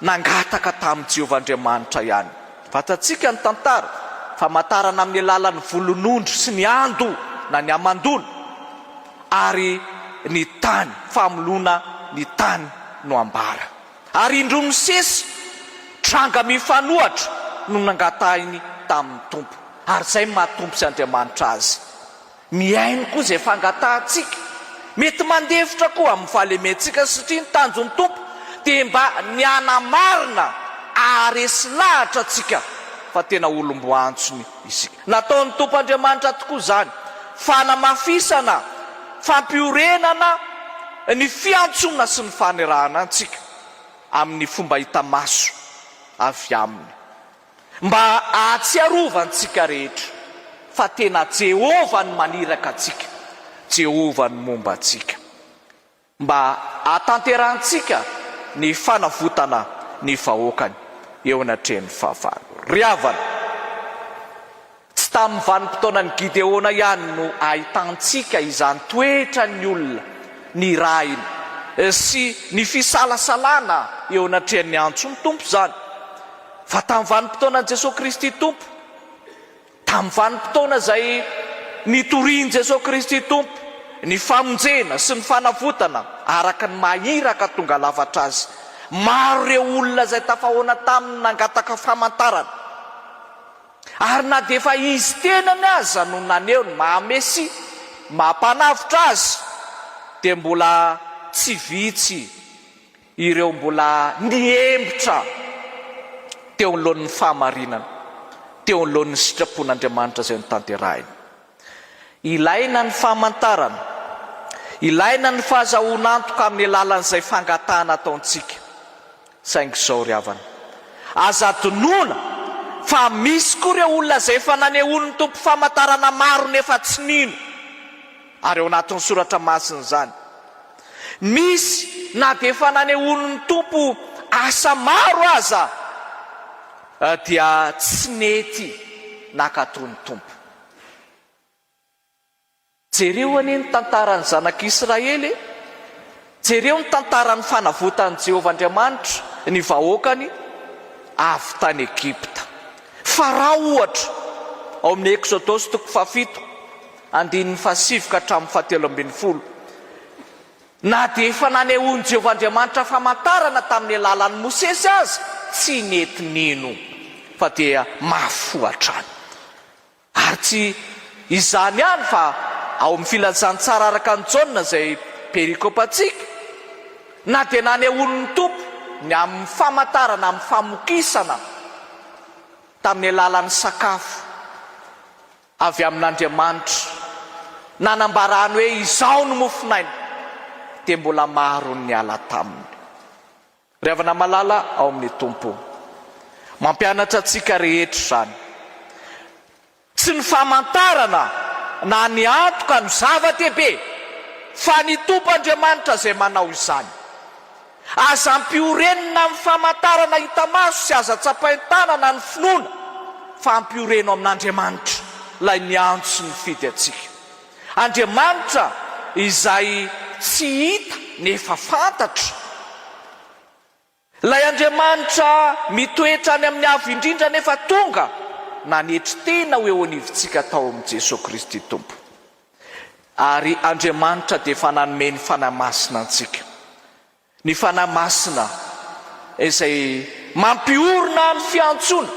nangataka tamin'i Jehovah Andriamanitra ihany. Fantatsika ny tantara, famantarana amin'ny alalan'ny volon'ondry sy ny ando na ny hamandoana. ary ny tany, famoloana ny tany no ambara. Ary indroa misesy, tranga mifanohatra no nangatahiny tamin'ny Tompo. Ary izay no maha Tompo sy Andriamanitra Azy. Mihaino koa izay fangatahantsika. Mety mandefitra koa amin'ny fahalementsika satria ny tanjon'ny Tompo dia mba ny hanamarina haharesy lahatra antsika fa tena olom-boantsony isika. Nataon'ny Tompo Andriamanitra tokoa izany, fanamafisana, fampiorenana ny fiantsoana sy ny fanirahana antsika amin'ny fomba hita maso avy Aminy, mba hahatsiarovantsika rehetra fa tena Jehovah no maniraka antsika, Jehovah no momba antsika. Mba hahatanterahantsika ny fanavotana ny vahoakany eo anatrehan'ny fahavalo. Ry havana, tsy tamin'ny vanim-potoanan'i Gideona ihany no ahitantsika izany toetran'ny olona nirahina sy ny fisalasalana eo anatrehan'ny antson'ny Tompo izany, fa tamin'ny vanim-potoanan'i Jesoa Kristy Tompo, Tamin'ny vanim-potoana izay nitorian'i Jesoa Kristy Tompo ny famonjena sy ny fanavotana araka ny maha iraka tonga lafatra Azy, maro ireo olona izay tafahoana taminy nangataka famantarana. Ary na dia efa Izy tenany aza no naneho ny maha Mesia, maha Mpanavotra Azy, dia mbola tsy vitsy ireo mbola nihemotra teo anoloan'ny fahamarinana, teo anoloan'ny sitrapon'Andriamanitra izay notanterahiny. Ilaina ny famantarana, ilaina ny fahazahoana antoka amin'ny alalan'izay fangatahana ataontsika. Saingy izao ry havana, aza adinoina fa misy koa ireo olona izay efa nanehoan'ny Tompo famantarana maro nefa tsy nino. Ary ao anatin'ny Soratra Masina izany. Misy na dia efa nanehoan'ny Tompo asa maro aza dia tsy nety nankatò ny Tompo. Jereo anie ny tantaran'ny zanak'Israely e! Jereo ny tantaran'ny fanavotan'i Jehovah Andriamanitra ny vahoakany avy tany Egypta. Farao ohatra, ao amin'ny Eksodosy toko fahafito, andininy fahasivy ka hatramin'ny fahatelo ambin'ny folo. Na dia efa nanehoan'i Jehovah Andriamanitra famantarana tamin'ny alalan'i Mosesy aza, tsy nety nino, fa dia mafy fo hatrany. Ary tsy izany ihany fa ao amin'ny Filazantsara araka an'i Jaona izay perikopantsika, na dia nanehoan'ny Tompo ny amin'ny famantarana amin'ny famokisana tamin'ny alalan'ny sakafo avy amin'Andriamanitra, nanambarany hoe Izaho no mofon'aina, dia mbola maro ny niala taminy. Ry havana malala ao amin'ny Tompo, mampianatra antsika rehetra izany. Tsy ny famantarana na ny antoka no zava-dehibe, fa ny Tompo Andriamanitra izay manao izany. Aza ampiorenina amin'ny famantarana hita maso sy aza tsapain-tanana ny finoana, fa ampioreno amin'Andriamanitra, ilay niantso sy nifidy antsika. Andriamanitra izay tsy hita nefa fantatra. Ilay Andriamanitra mitoetra any amin'ny Avo Indrindra nefa tonga nanetry tena ho eo anivontsika tao amin'i Jesoa Kristy Tompo. Ary Andriamanitra dia efa nanome ny Fanahy Masina antsika. Ny Fanahy Masina izay mampiorina ny fiantsoana,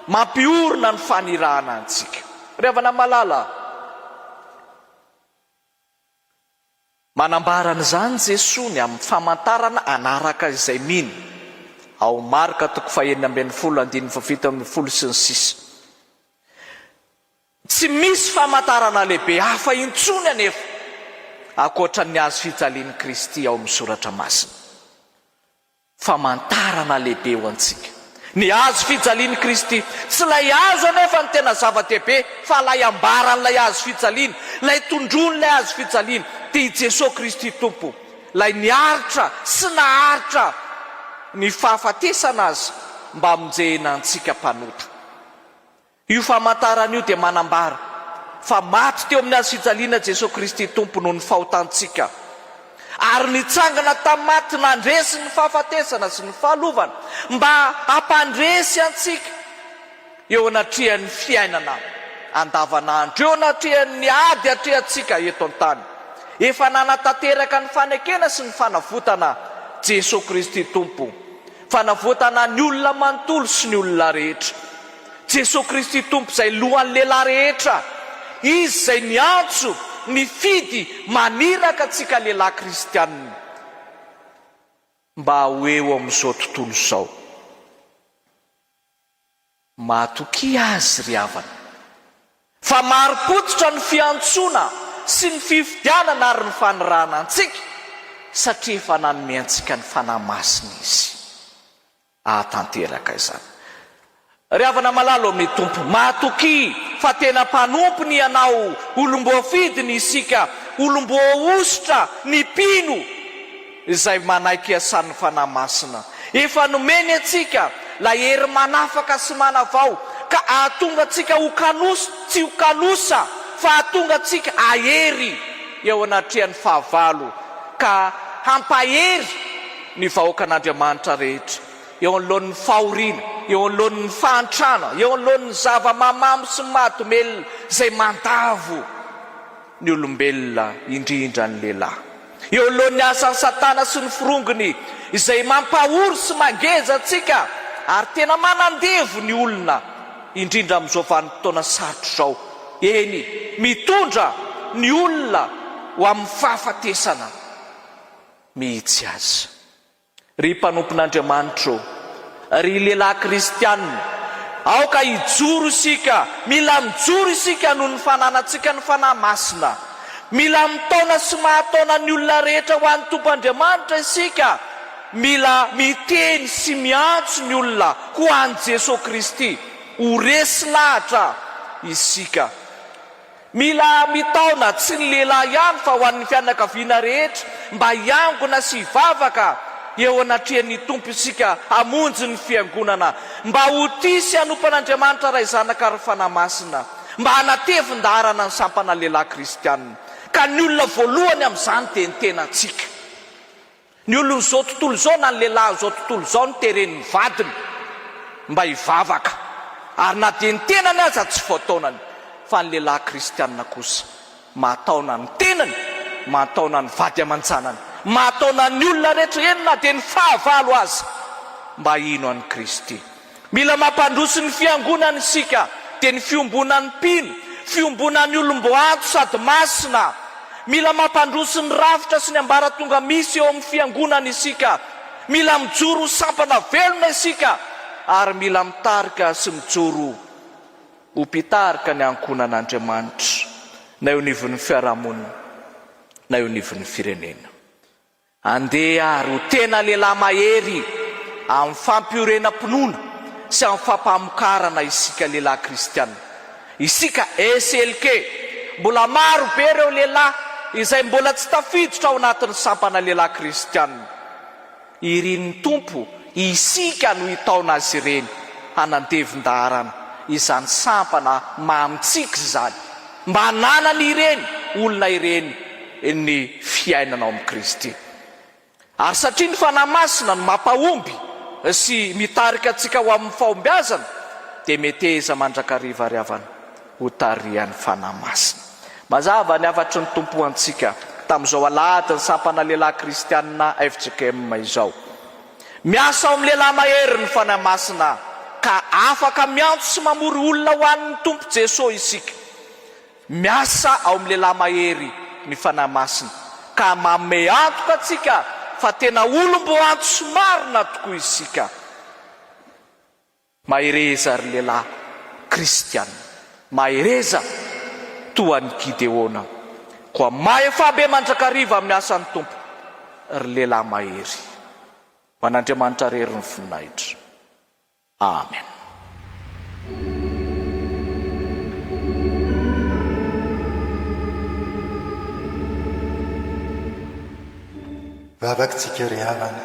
mampiorina ny fanirahana antsika. Ry havana malala, manambara an'izany Jesoa ny amin'ny famantarana hanaraka izay mino, ao Marka toko fahenina ambinifolo andininy fahafito ambinifolo sy ny sisa. Tsy misy famantarana lehibe hafa intsony anefa ankoatra ny hazo fijalian'i Kristy ao amin'ny Soratra Masina. Famantarana lehibe ho antsika ny hazo fijalian'i Kristy. Tsy ilay hazo anefa no tena zava-dehibe fa ilay ambaran'ilay hazo fijaliana, ilay tondroin'ilay hazo fijaliana, dia i Jesoa Kristy Tompo, ilay niaritra sy naharitra ny fahafatesana aza mba hamonjena antsika mpanota. Io famantarana io dia manambara fa maty teo amin'ny hazo fijaliana Jesoa Kristy Tompo noho ny fahotantsika, ary nitsangana tamin'ny maty nandresy ny fahafatesana sy ny fahalovana mba hampandresy antsika eo anatrehan'ny fiainana andavanandro, eo anatrehan'ny ady atrehantsika eto an-tany. Efa nanatanteraka ny fanekena sy ny fanavotana Jesoa Kristy Tompo. Fanavotana ny olona manontolo sy ny olona rehetra. Jesoa Kristy Tompo izay lohan'ny lehilahy rehetra. Izy izay niantso, nifidy, maniraka antsika lehilahy kristianina mba ho eo amin'izao tontolo izao. Matokia Azy ry havana, fa marim-pototra ny fiantsoana sy ny fifidianana ary ny fanirahana antsika, satria efa nanome antsika ny Fanahy Masina Izy hahatanteraka izany. Ry havana malala ao amin'ny Tompo, matokia fa tena mpanompony ianao, olom-boafidiny isika, olom-boahosotra, ny mpino. Izay manaiky iasan'ny Fanahy Masina. Efa nomeny antsika ilay hery manafaka sy manavao ka hahatonga antsika ho kanosa, tsy ho kanosa fa hahatonga antsika hahery eo anatrehan'ny fahavalo ka hampahery ny vahoakan'Andriamanitra rehetra eo anoloan'ny fahoriana, eo anoloan'ny fahantrana, eo anoloan'ny zava-mahamamo sy mahadomelina izay mandavo ny olombelona, indrindra ny lehilahy. Eo anoloan'ny asan'i Satana sy ny forongony izay mampahory sy mangeja antsika ary tena manandevo ny olona, indrindra amin'izao vanim-potoana sarotra izao, eny, mitondra ny olona ho amin'ny fahafatesana mihitsy aza. Ry mpanompon'Andriamanitra ô, ry lehilahy kristiana, aoka hijoro isika, mila mijoro isika noho ny fananantsika ny Fanahy Masina. Mila mitaona sy mahataona ny olona rehetra ho an'ny Tompo Andriamanitra isika, mila miteny sy miantso ny olona ho an'i Jesoa Kristy, ho resy lahatra isika. Mila mitaona, tsy ny lehilahy ihany fa ho an'ny fianakaviana rehetra, mba hiangona sy hivavaka eo anatrehan'ny Tompo isika hamonjy ny Fiangonana, mba ho tia sy hanompo an'Andriamanitra Ray Zanaka ary Fanahy Masina, mba hanatevin-daharana ny sampana lehilahy kristianina. Ka ny olona voalohany amin'izany dia ny tenantsika. Ny olon'izao tontolo izao na ny lehilahin'izao tontolo izao no teren'ny vadiny mba hivavaka, ary na dia ny tenany aza tsy voataonany, fa ny lehilahy kristianina kosa mahataona ny tenany Mahataona ny vady aman-janany, mahataona ny olona rehetra, eny na dia ny fahavalo aza, mba hino an'i Kristy. Mila mampandroso ny Fiangonana isika, dia ny fiombonan'ny mpino, fiombonan'ny olom-boaantso sady masina. Mila mampandroso ny rafitra sy ny ambaratonga misy eo amin'ny Fiangonana isika. Mila mijoro ho sampana velona isika ary mila mitarika sy mijoro ho mpitarika ny ankohonan'Andriamanitra, na eo anivon'ny fiarahamonina na eo anivon'ny firenena. Andeha ary ho tena lehilahy mahery amin'ny fampiorenam-pinoana sy amin'ny fampamokarana isika lehilahy kristiana. Isika SLK, mbola maro be ireo lehilahy izay mbola tsy tafiditra ao anatin'ny sampana lehilahy kristiana. Irin'ny Tompo isika no hitaona azy ireny hanandevin-daharana izany sampana mamintsika izany, mba hananany ireny olona ireny ny fiainana ao amin'i Kristy. Ary satria ny Fanahy Masina no mampahomby sy mitarika antsika ho amin'ny fahombiazana, dia meteza mandrakariva ry havana ho tarihan'ny Fanahy Masina. Mazava ny hafatry ny Tompo ho antsika tamin'izao alahadin'ny Sampana Lehilahy Kristianina fjkm izao. Miasa ao amin'ny lehilahy mahery ny Fanahy Masina ka afaka miantso sy mamory olona ho an'ny Tompo Jesoa isika. Miasa ao amin'ny lehilahy mahery ny Fanahy Masina ka manome antoka antsika fa tena olom-boantso marina tokoa isika. Mahereza ry lehilahy kristiana, mahereza toa an'i Gideona. Koa mahefà be mandrakariva amin'ny asan'ny Tompo, ry lehilahy mahery. Ho an'Andriamanitra irery ny voninahitra. Amen. Vavaka tsika ry havana.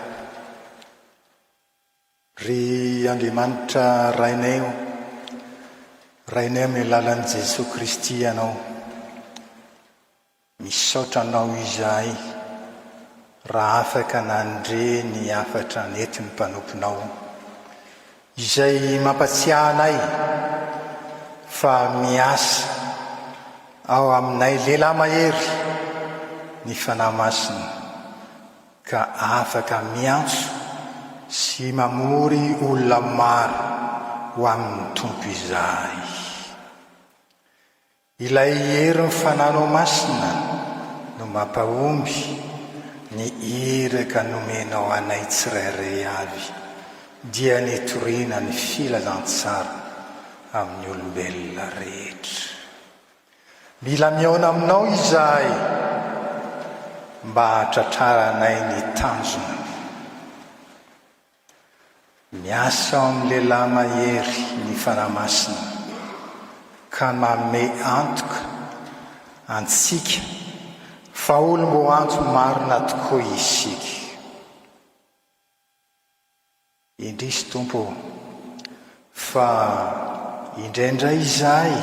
Ry Andriamanitra Rainay o, Rainay amin'ny alalan'i Jesoa Kristy Ianao. Misaotra Anao izahay raha afaka nandre ny hafatra nentin'ny mpanomponao, izay mampatsiahy anay fa miasa ao aminay lehilahy mahery ny Fanahy Masina, ka afaka miantso sy mamory olona maro ho amin'ny Tompo izahay. Ilay herin'ny Fananao Masina no mampahomby ny iraka nomenao anay tsirairay avy, dia ny hitoriana ny filazantsara amin'ny olombelona rehetra. Mila mihaona aminao izahay mba hahatratraranay ny tanjona. Miasa ao amin'ny lehilahy mahery ny Fanahy Masina ka manome antoka antsika fa olom-boantso marina tokoa isika. Indrisy Tompo ô, fa indraindray izahay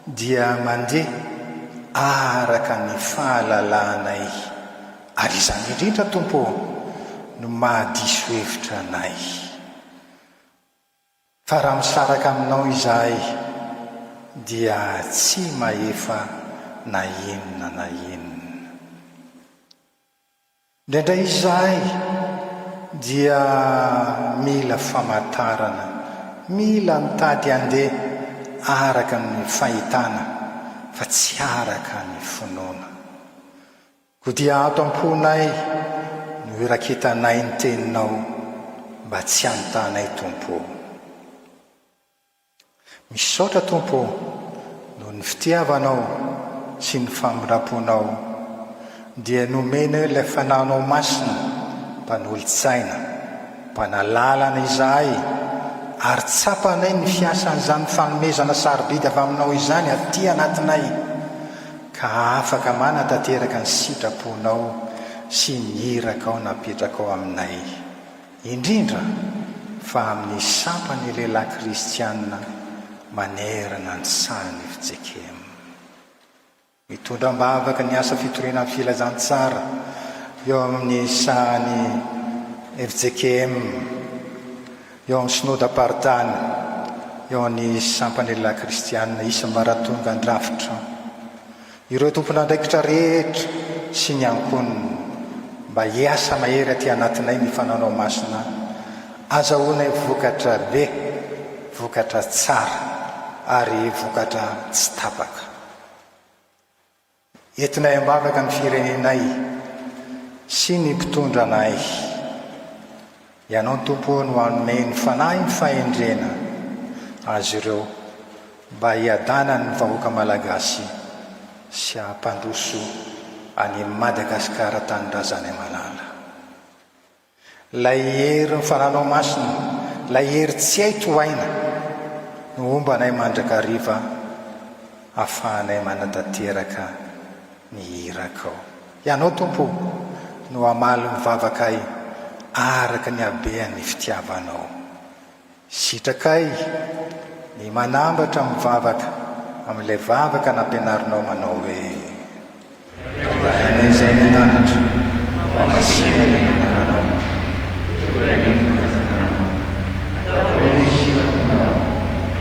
dia mandeha araka ny fahalalanay, ary izany indrindra Tompo ô no mahadiso hevitra anay. Fa raha misaraka aminao izahay dia tsy mahefa na inona na inona. Indraindray izahay dia mila famantarana, mila mitady handeha araka ny fahitana fa tsy araka ny finoana. Koa dia ato am-ponay no iraketanay ny Teninao mba tsy hanotanay Tompo ô. Misaotra Tompo ô noho ny fitiavanao sy ny famindramponao dia nomenao ilay Fanahinao Masina mpanolotsaina, mpanalalana izahay ary tsapanay ny fiasan'izany fanomezana sarobidy avy aminao izany aty anatinay ka afaka manatanteraka ny sitraponao sy ny irakao napetrakao aminay. Indrindra fa amin'ny sampan'ny lehilahy kristiana manerana ny sahan'ny fjkm. Mitondra am-bavaka ny asa fitoriana ny filazantsara eo amin'ny sahan'ny fjkm, eo amin'ny synodam-paritany, eo amin'ny sampan'ny lehilahy kristiana isam-baratongan-drafitra. Ireo tompon'andraikitra rehetra sy ny ankohonany mba hiasa mahery aty anatinay ny Fananao Masina azahoanay vokatra be, vokatra tsara ary vokatra tsy tapaka. Entinay am-bavaka ny firenenay sy ny mpitondra anay. Ianao Tompo no hanome ny fanahin'ny fahendrena azy ireo mba hiadanan'ny vahoaka Malagasy sy hampandroso an'i Madagasikara tanindrazanay malala. Ilay herin'ny Fananao Masina, ilay hery tsy hay tohaina no homba anay mandrakariva ahafahanay manatanteraka ny irakao. Ianao Tompo o, no hamaly ny vavakay araka ny habean'ny fitiavanao. Sitrakay ny manambatra mivavaka amin'ilay vavaka nampianarinao manao hoe, Ry Rainay izay any an-danitra, hohamasina ny anaranao, Tonga anie ny fanjakanao, Ataovy ny sitraponao,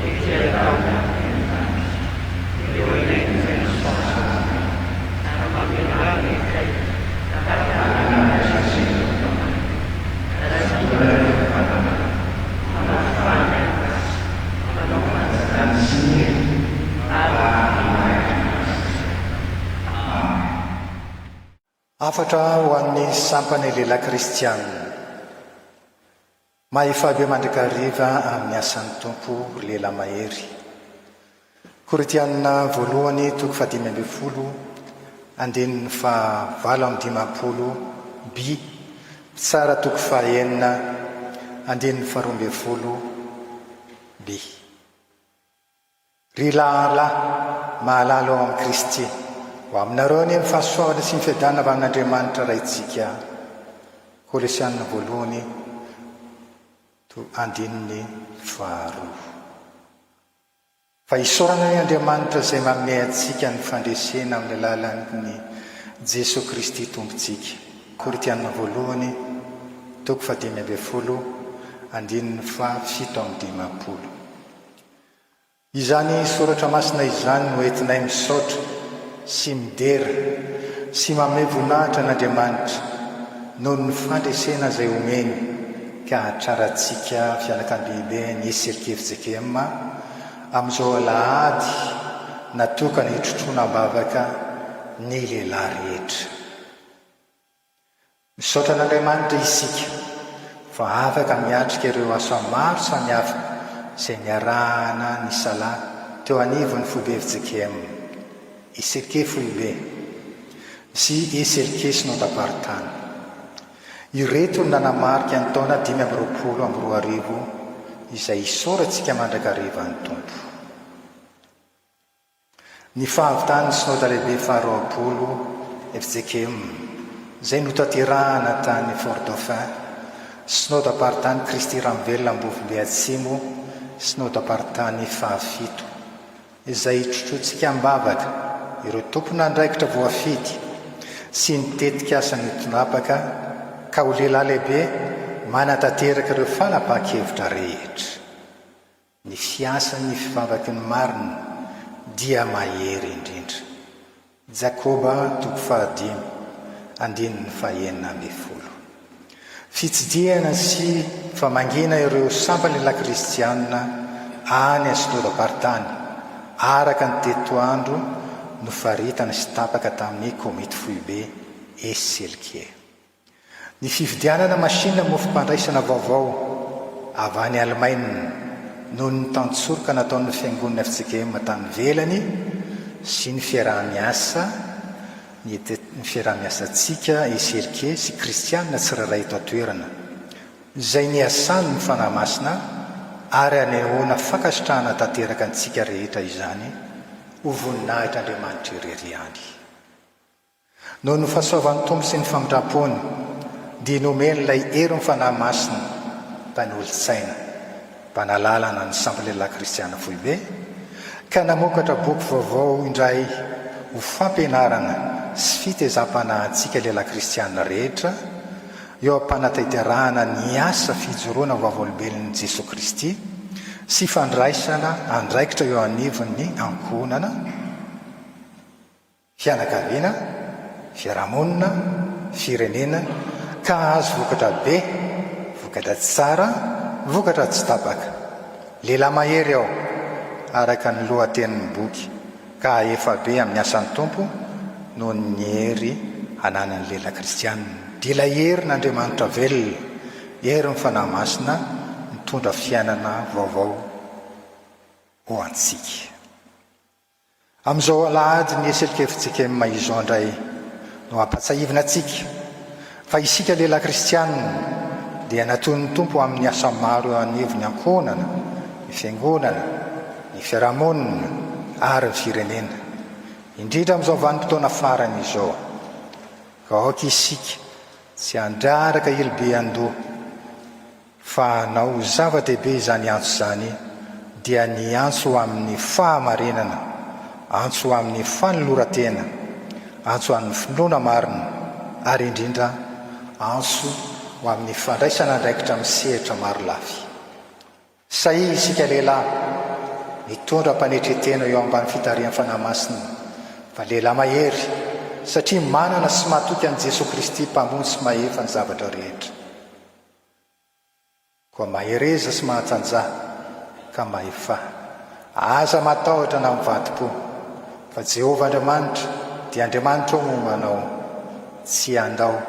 ety an-tany tahaka ny any an-danitra. Omeo anay ny izay sahaza anay, ary mamelà ny helokay, tahaka ny namelanay izay meloka aminay. Hafatra ho an'ny sampana lehilahy kristianina. Mahefabe mandrakariva amin'ny asan'ny Tompo ry lehilahy mahery. Korintiana voalohany toko fahadimy ambin'ny folo andininy faha-58 by Mpitsara toko fahaenina andininy faharoa ambin'ny folo by. Ry lahalahy mahalala ao amin'i Kristy, ho aminareo anie ny fahasoavana sy ny fiadanana avy amin'Andriamanitra Raintsika. Kolosiana voalohany to andininy faharoa. Fa isaorana anie Andriamanitra izay manome antsika ny fandresena amin'ny alalan'ny Jesoa Kristy Tompontsika. Korintiana voalohany, toko fahadimy ambin'ny folo, andininy faha-57. Izany soratra masina izany no entinay misaotra sy midera sy manome voninahitra an'Andriamanitra noho ny fandresena izay omeny ka hahatrarantsika fianakam-bihiben'ny SLKFJKM amin'izao alahady natokana hitrotroana am-bavaka ny lehilahy rehetra. Misaotra an'Andriamanitra isika fa afaka miatrika ireo asa maro samihafa izay niarahana nisalahy teo anivon'ny foibe fjkm, SLK foibe sy SLK Synodam-paritany. Ireto no nanamarika ny taona 2025 izay isaorantsika mandrakariva ny Tompo. Ny fahavitan'ny Synoda Lehibe faharoapolo, fjkm, izay notanterahana tany Fort Dauphin, Synodam-paritany Kristy Ramivelona Ambovombe Atsimo, Synodam-paritany fahafito. Izay hitrotroantsika am-bavaka ireo tompon'andraikitra voafidy sy ny tetikasa notinapaka ka ho lehilahy lehibe manatanteraka ireo fanapahan-kevitra rehetra. Ny fiasan'ny fivavaky ny marina dia mahery indrindra. Jakoba toko fahadimy andininy fahenina ambin'ny folo. Fitsidihana sy famangiana ireo sampan'ila kristiana any Asdodam-paritany araka ny tetoandro nofaritana sy tapaka tamin'ny Komity Foibe Esselkie. Ny fividianana machine mofom-pandraisana vaovao avy any Alemaina noho ny tantsoroka nataon'ny Fiangonana fjkm tany ivelany sy ny fiaraha-miasa ny fiaraha-miasantsika SLK sy kristiana tsirairay eto an-toerana izay niasan'ny Fanahy Masina ary anehoana fankasitrahana tanteraka antsika rehetra izany ho voninahitr'Andriamanitra irery ihany. Noho ny fahasoavan'ny Tompo sy ny famindram-pony dia nomeny ilay herin'ny Fanahy Masina mpanolotsaina, mpanalalana ny sampy lehilahy kristiana foibe, ka namokatra boky vaovao indray ho fampianarana sy fitezam-panahy antsika lehilahy kristiana rehetra eo am-panatanterahana ny asa fijoroana ho vavolombelon'i Jesoa Kristy sy fandraisana andraikitra eo anivon'ny ankohonana. Fianakaviana, fiarahamonina, firenena ka hahazo vokatra be, vokatra tsara, vokatra tsy tapaka. Lehilahy mahery aho, araka ny lohatenin'ny boky, ka hahefa be amin'ny asan'ny Tompo noho ny hery ananan'ny lehilahy kristianina. Dia ilay herin'Andriamanitra velona, herin'ny Fanahy Masina mitondra fiainana vaovao ho antsika. Amin'izao alahady ny SLKFJKM izao indray no ampatsahivina antsika fa isika lehilahy kristianina dia natonin'ny Tompo amin'ny asa maro eo anivon'ny ankohonana, ny fiangonana, ny fiarahamonina ary ny firenena, indrindra amin'izao vanim-potoana farany izao. Ka aoka isika tsy handraraka ilo be an-doha. Fa hanao ho zava-dehibe izany antso izany dia ny antso ho amin'ny fahamarinana, antso ho amin'ny fanoloran-tena, antso ho an'ny finoana marina, ary indrindra antso ho amin'ny fandraisana andraikitra amin'ny sehatra marolafy. Sahia isika lehilahy mitondra am-panetren-tena eo ambany fitarihan'ny Fanahy Masina, fa lehilahy mahery, satria manana sy matoky an'i Jesoa Kristy Mpamonjy sy Mahefa ny zavatra rehetra. Koa mahereza sy mahatanjaha ka mahefà. Aza matahotra na mivadi-po, fa Jehovah Andriamanitra dia Andriamanitrao momba anao, tsy handao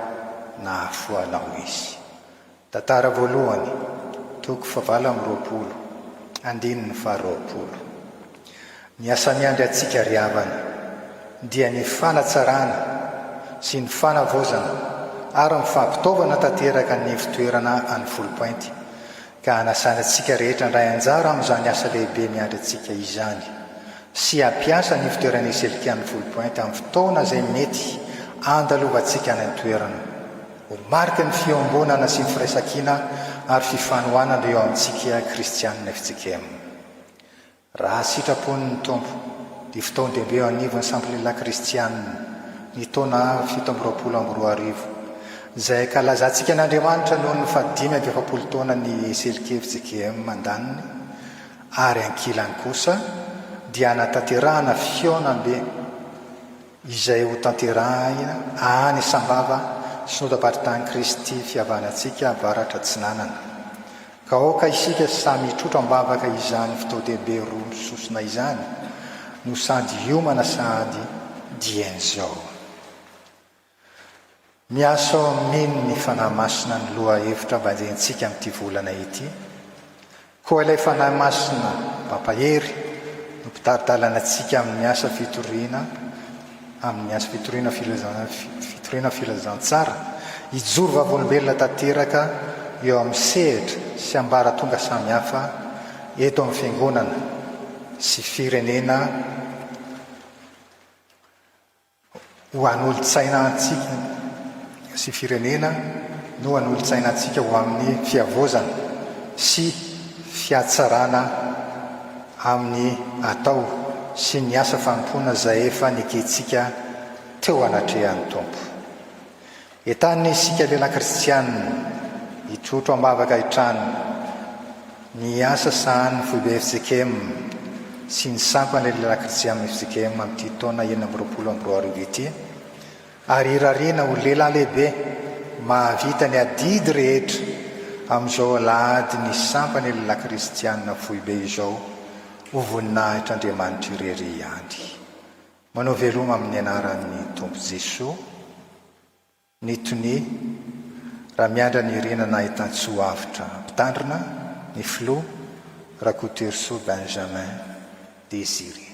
na hahafoy anao Izy. Tantara voalohany, toko fahavalo amby 20, andininy faharoapolo. Ny asa miandry antsika ry havana dia ny fanatsarana sy ny fanavaozana ary ny fampitaovana tanteraka ny ivon-toerana any Foulpointe ka hanasana antsika rehetra handray anjara amin'izany asa lehibe miandry antsika izany sy hampiasa ny ivon-toerana Iselika any Foulpointe amin'ny fotoana izay mety handalovantsika any an-toerana ho mariky ny fiombonana sy ny firaisankina ary fifanohanana eo amintsika kristianina fjkm. Raha sitrapon'ny Tompo, dia fotoan-dehibe eo anivon'ny sampy lehilahy kristianina ny taona 2027, izay ankalazantsika an'Andriamanitra noho ny fahadimy amby 40 taona ny SLKFJKM andaniny, ary ankilany kosa dia hanatanterahana fihaonambe izay hotanterahina any Sambava, Synodam-paritany Kristy Fihavanantsika Avaratra Atsinanana. Ka aoka isika samy hitrotro am-bavaka izany fotoan-dehibe roa misosona izany no sady hiomana sahady dieny izao. Miasa ao amin ny Fanahy Masina ny lohahevitra vanjentsika amin'ity volana ity. Koa ilay Fanahy Masina mpampahery no mpitari-dalana antsika amin'ny asa fitoriana amin'ny asa fitoriana fitoriana filazantsara, hijoro vavolombelona tanteraka eo amin'ny sehatra sy ambaratonga samihafa eto amin'ny Fiangonana sy firenena ho hanolotsaina antsika sy firenena no hanolotsaina antsika ho amin'ny fihavaozana sy fihatsarana amin'ny atao sy ny asa fanompoana izay efa nekentsika teo anatrehan'ny Tompo. Entanina isika lehilahy kristianina hitrotro am-bavaka hatrany ny asa sahanin'ny Foibe fjkm sy ny Sampana Lehilahy Kristianina fjkm amin'ity taona 2026 ity ary irariana ho lehilahy lehibe mahavita ny adidy rehetra amin'izao alahady ny Sampana Lehilahy Kristianina Foibe izao ho voninahitr'Andriamanitra irery ihany. Manao veloma amin'ny anaran'ny Tompo Jesoa ny Tonia Ramiandranirina Nahitantsoa Avotra Mpitandrina ny Filoha Rakotoarisoa Benjamin Désiré.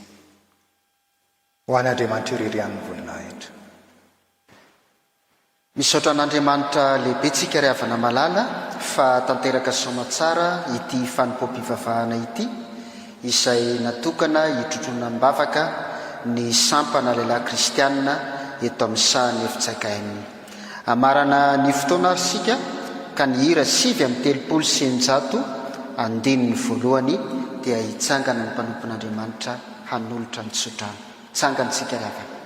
Ho an'Andriamanitra irery ihany ny voninahitra. Misaotra an'Andriamanitra lehibe tsika ry havana malala fa tanteraka soamatsara ity fanompoam-pivavahana ity izay natokana hitrotroana am-bavaka ny sampana lehilahy kristianina eto amin'ny sahan'ny fjkm. Hamarana ny fotoana ary isika ka ny hira 639 andininy voalohany dia hitsangana ny mpanompon'Andriamanitra hanolotra ny tsodrano. Tsangana isika ry havana.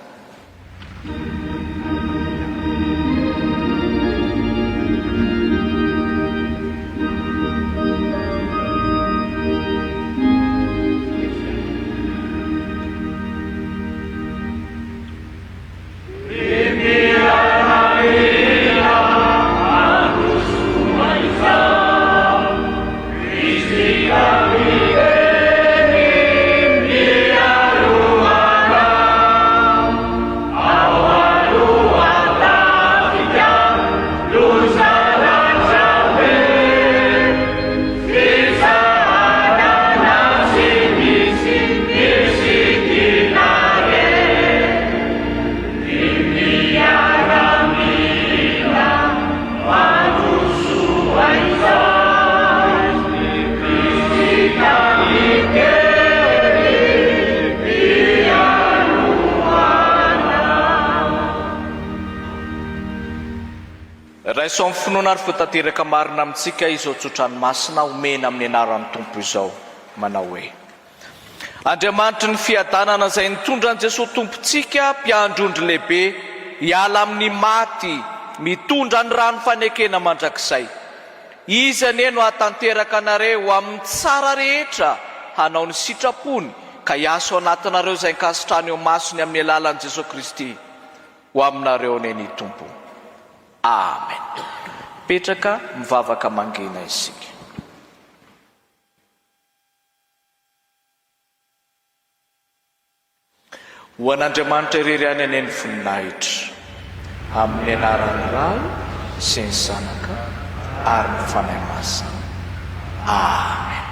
Raiso amin'ny finoana ary fo tanteraka marina amintsika izao tsotrano masina omena amin'ny anaran'ny Tompo izao, manao hoe, Andriamanitry ny fiadanana izay nitondra an'i Jesoa Tompontsika, Mpiandry ondry lehibe, hiala amin'ny maty, mitondra ny rano fanekena mandrakizay. Izy anie no hahatanteraka anareo amin'ny tsara rehetra hanao ny sitrapony ka hiasa ao anatinareo izay ankasitrahany eo imasony amin'ny alalan'i Jesoa Kristy. Ho aminareo anie ny Tompo. Amen. Mipetraka mivavaka mangina isika. Ho an'Andriamanitra irery ihany anie ny voninahitra. Amin'ny anaran'ny Ray sy ny Zanaka ary ny Fanahy Masina. Amen.